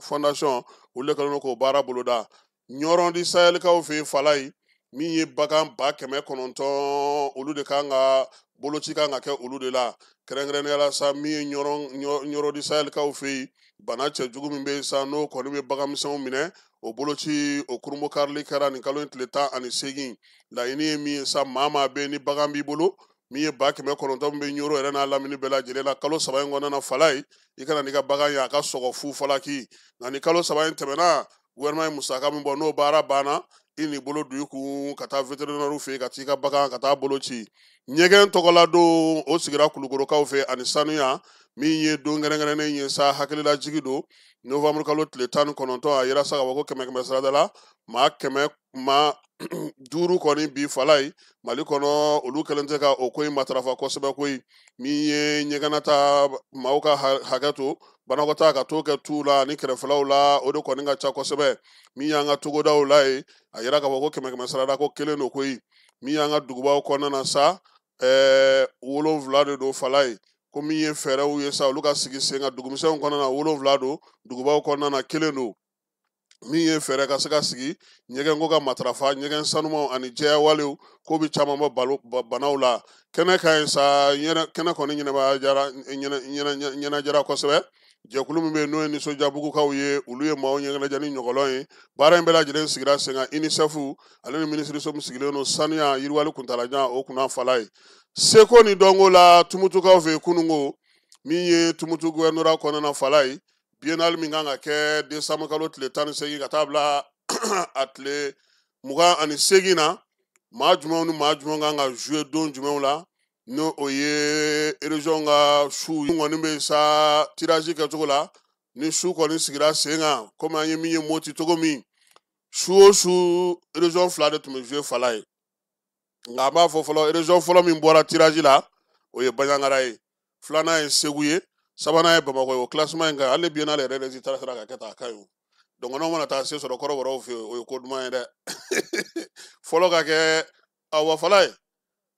Foundation, olu de kɛlen don k'o baara boloda. Ɲɔrɔn di Sahɛlikaw fɛ yen fala ye, min ye bagan 900,000, olu de kan ka boloci kan ka kɛ olu de la, kɛrɛnkɛrɛnnenya la sa min ye Ɲɔrɔ di Sahɛlikaw fɛ yen, bana cɛjugu min bɛ yen sa, n'o kɔni bɛ bagan misɛnw minɛ, o boloci o kurunbokarili kɛra nin kalo in tile 18. Laɲini ye min ye sa, maa maa bɛ yen ni bagan b'i bolo, min ye 900,000 min bɛ Ɲɔrɔ yɛrɛ n'a lamini bɛɛ lajɛlen la, kalo 3 in kɔnɔna na fala ye, i kana n'i ka bagan ye a ka sɔgɔ fu falaki. Nka ni kalo 3 in tɛmɛna, gouvernement ye musaka min bɔ, n'o baara banna, I n'i bolo don i kun ka taa vétérinaire fɛ yen ka t'i ka bagan ka taa bolo ci. Ɲɛgɛn tɔgɔla don, o sigira Kulukorokaw fɛ ani sanuya min ye don kɛrɛnkɛrɛnnen ye sa, hakililajigi don novembre kalo tile 19. A yira sa k'a fɔ ko 100 100 sarada la, maa 100 maa 5 kɔni bi fala ye Mali kɔnɔ, olu kɛlen tɛ ka o ko in matarafa kosɛbɛ koyi. Min ye ɲɛgɛnnata maaw ka hakɛ to banakɔtaa ka t'o kɛ tuw la ani kɛrɛfɛlaw la, o de kɔni ka ca kosɛbɛ. Min y'an ka togodaw la ye, a yira k'a fɔ ko 100 100 sarada ko 1 don koyi. Min y'an ka dugubaw kɔnɔna na sa, 7 de don fala ye. Ko min ye fɛɛrɛw ye sa, olu ka sigi sen kan dugumisɛnw kɔnɔna na, 7 don, dugubaw kɔnɔna na 1 don. Min ye fɛɛrɛ ka se ka sigi ɲɛgɛnko ka matarafa, ɲɛgɛn sanumaw ani jɛya walew k'o bɛ caman bɔ banaw la. Kɛnɛ ka ɲi sa, kɛnɛ kɔni ɲɛnajɛra kosɛbɛ. Jɛkulu min bɛ yen n'o ye nisɔndiyabugukaw ye, olu ye maaw ɲɛnajɛ ni ɲɔgɔlɔn ye. Baara in bɛɛ lajɛlen sigira sen kan UNICEF ale ni minisiriso min sigilen don sanuya yiriwali kuntalajan o kunna fala ye. Seko ni dɔnko la Tumutukaw fɛ yen kununko, min ye Tumutu gouvernorat kɔnɔna fala ye, biennale min kan ka kɛ décembre kalo tile 18 ka taa bila a tile 28 na, maa jumɛnw ni maa jumɛnw kan ka jouer don jumɛnw la, n'o o ye région ka su kɔni bɛ sa tirage kɛcogo la. Ni su kɔni sigira sen kan, komi an ye min ye Moti cogo min, su o su région 2 de tun bɛ jouer fala ye. Nka an b'a fɔ fɔlɔ, région fɔlɔ min bɔra tirage la, o ye Bandiagara ye, filanan ye Segu ye, sabanan ye Bamakɔ ye. O classement in kan, hali biennale yɛrɛ résultat sera ka kɛ tan, a ka ɲi o. Donc n'aw mana taa se sɔrɔ kɔrɔbɔrɔw fɛ yen, o ye ko duman ye dɛ. Fɔlɔ ka kɛ awa fala ye,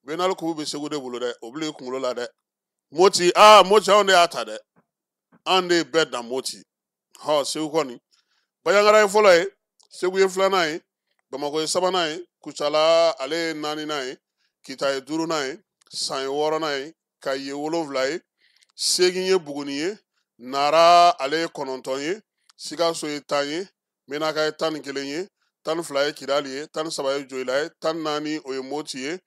biennale kubu bɛ Segu de bolo dɛ, o bila i kunkolo la dɛ. Moti, Moti anw de y'a ta dɛ, anw de ye bɛɛ dan Moti. Hɔ, Segu kɔni, Bandiagara ye fɔlɔ ye, Segu ye filanan ye, Bamakɔ ye sabanan ye, Kucala ale ye naaninan ye, Kita ye duurunan ye, San ye wɔɔrɔnan ye, Kayi ye 7 ye, 8 ye Buguni ye, Nara ale ye 9 ye, Sikaso ye 10 ye, Menaka ye 11 ye, 12 ye Kidali ye, 13 ye Joyila ye, 14 o ye Moti ye,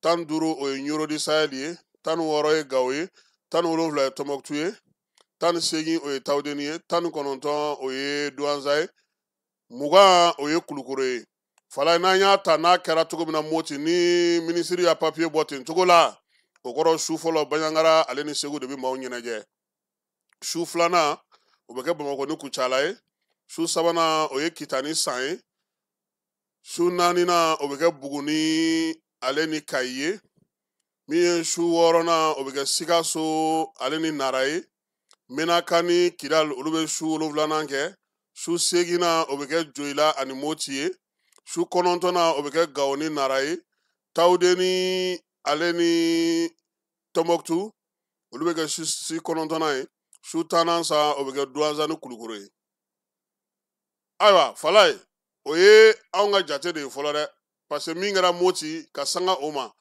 15 o ye Ɲorodi Sahel ye, 16 ye Gawo ye, 17 ye Tɔnbɔkutu ye, 18 o ye Tawudeni ye, 19 o ye Duwanza ye, 20 o ye Kulukoro ye. Fala n'an y'a ta n'a kɛra cogo min na Moti, ni minisiri ya papiye bɔ ten cogo la, o kɔrɔ su fɔlɔ Bandiagara ale ni Segu de bɛ maaw ɲɛnajɛ. Su filanan o bɛ kɛ Bamakɔ ni Kucala ye, su sabanan o ye Kita ni San ye, su naaninan o bɛ kɛ Buguni ale ni Kayi ye, min ye su wɔɔrɔnan o bɛ kɛ Sikaso ale ni Nara ye, Menaka ni Kidali olu bɛ su 7nan kɛ, su 8nan o bɛ kɛ Joyila ani Moti ye, su 9nan o bɛ kɛ Gawo ni Nara ye, Tawudeni ale ni Tɔnbɔkutu olu bɛ kɛ su 9nan ye, su 10nan sa o bɛ kɛ Duwanza ni Kulukoro ye. Ayiwa fala ye, o ye anw ka jate de ye fɔlɔ dɛ, parce que min kɛra Moti ka sanga o ma,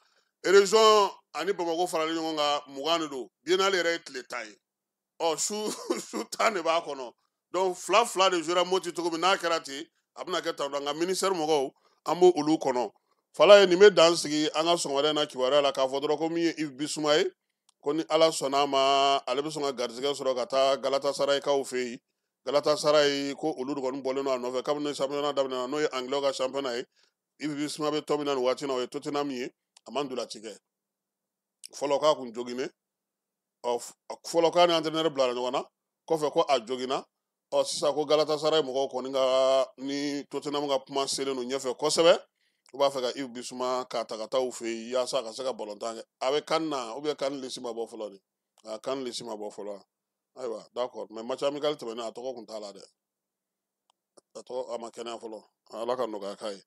région ani Bamakɔ faralen ɲɔgɔn kan 20 de don, biennale yɛrɛ ye tile 10 ye, ɔ su 10 de b'a kɔnɔ. Donc 2 2 de jouera Moti cogo min, n'a kɛra ten a bɛna kɛ tan. Nka ministère mɔgɔw an b'o olu kɔnɔ. Fala ye, nin bɛ dan sigi an ka sɔgɔmada in na kibaruya la, k'a fɔ dɔrɔn ko min ye Yves Bissouma ye, ko ni Ala sɔnna a ma, ale bɛ sɔn ka garijɛgɛ sɔrɔ ka taa Galatasaraykaw fɛ yen. Galatasaray ko olu de kɔni bɔlen don a nɔfɛ kabini championnat daminɛna, n'o ye anglais ka championnat ye. Yves Bissouma bɛ tɔn min na nin waati in na, o ye Tottenham ye, a ma ntolanci kɛ fɔlɔ, k'a kun joginnen. Ɔ fɔlɔ k'a ni entraîneur bilara ɲɔgɔn na, kɔfɛ ko a joginna. Ɔ sisan ko Galatasaray mɔgɔw kɔni ka ni Tottenham ka kuma selen don ɲɛfɛ kosɛbɛ, u b'a fɛ ka Yves Bissouma k'a ta ka taa u fɛ yen yaasa a ka se ka balontan kɛ. A bɛ CAN na ou bien CAN lisi ma bɔ fɔlɔ de? A CAN lisi ma bɔ fɔlɔ. Ayiwa d'accord, mais match amical tɛmɛnen a tɔgɔ kun t'a la dɛ, a tɔgɔ a ma kɛnɛya fɔlɔ. Ala ka nɔgɔya k'a ye.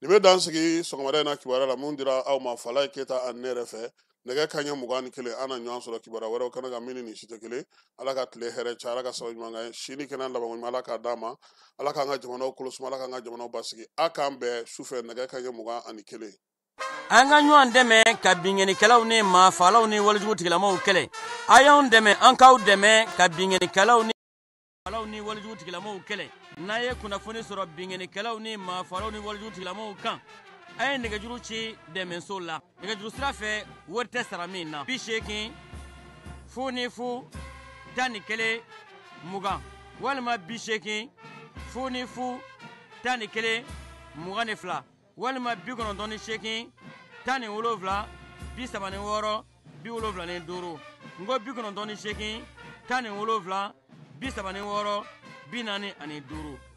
Nin bɛ dan sigi sɔgɔmada in na kibaruya la mun dira aw ma Falaye Keyita ani ne yɛrɛ fɛ. Nɛgɛ kanɲɛ 21, an na ɲɔgɔn sɔrɔ kibaruya wɛrɛw kɛnɛ kan min ni nin si tɛ kelen. Ala ka tile hɛrɛ caya, Ala ka sababu ɲuman k'an ye, si ni kɛnɛya labanko ɲuman Ala k'a d'an ma, Ala k'an ka jamanaw kolosuma, Ala k'an ka jamanaw basigi. A k'an bɛn sufɛ nɛgɛ kanɲɛ 21. An ka ɲɔgɔn dɛmɛ ka binkannikɛlaw ni maafaalaw ni walejugu tigilamɔgɔw kɛlɛ. A y'anw dɛmɛ, an k'aw dɛmɛ ka binkannikɛlaw ni alaw ni walejugu tigilamɔgɔw kɛlɛ. N'a ye kunnafoni sɔrɔ binkannikɛlaw ni maafaalaw ni walejugu tigilamɔgɔw kan, a ye nɛgɛjuru ci dɛmɛso la. Nɛgɛjuru sira fɛ, wari tɛ sara min na. 80 00 11 20 walima 80 00 11 22 walima 98 17 36 75. N ko 98 17 36 45.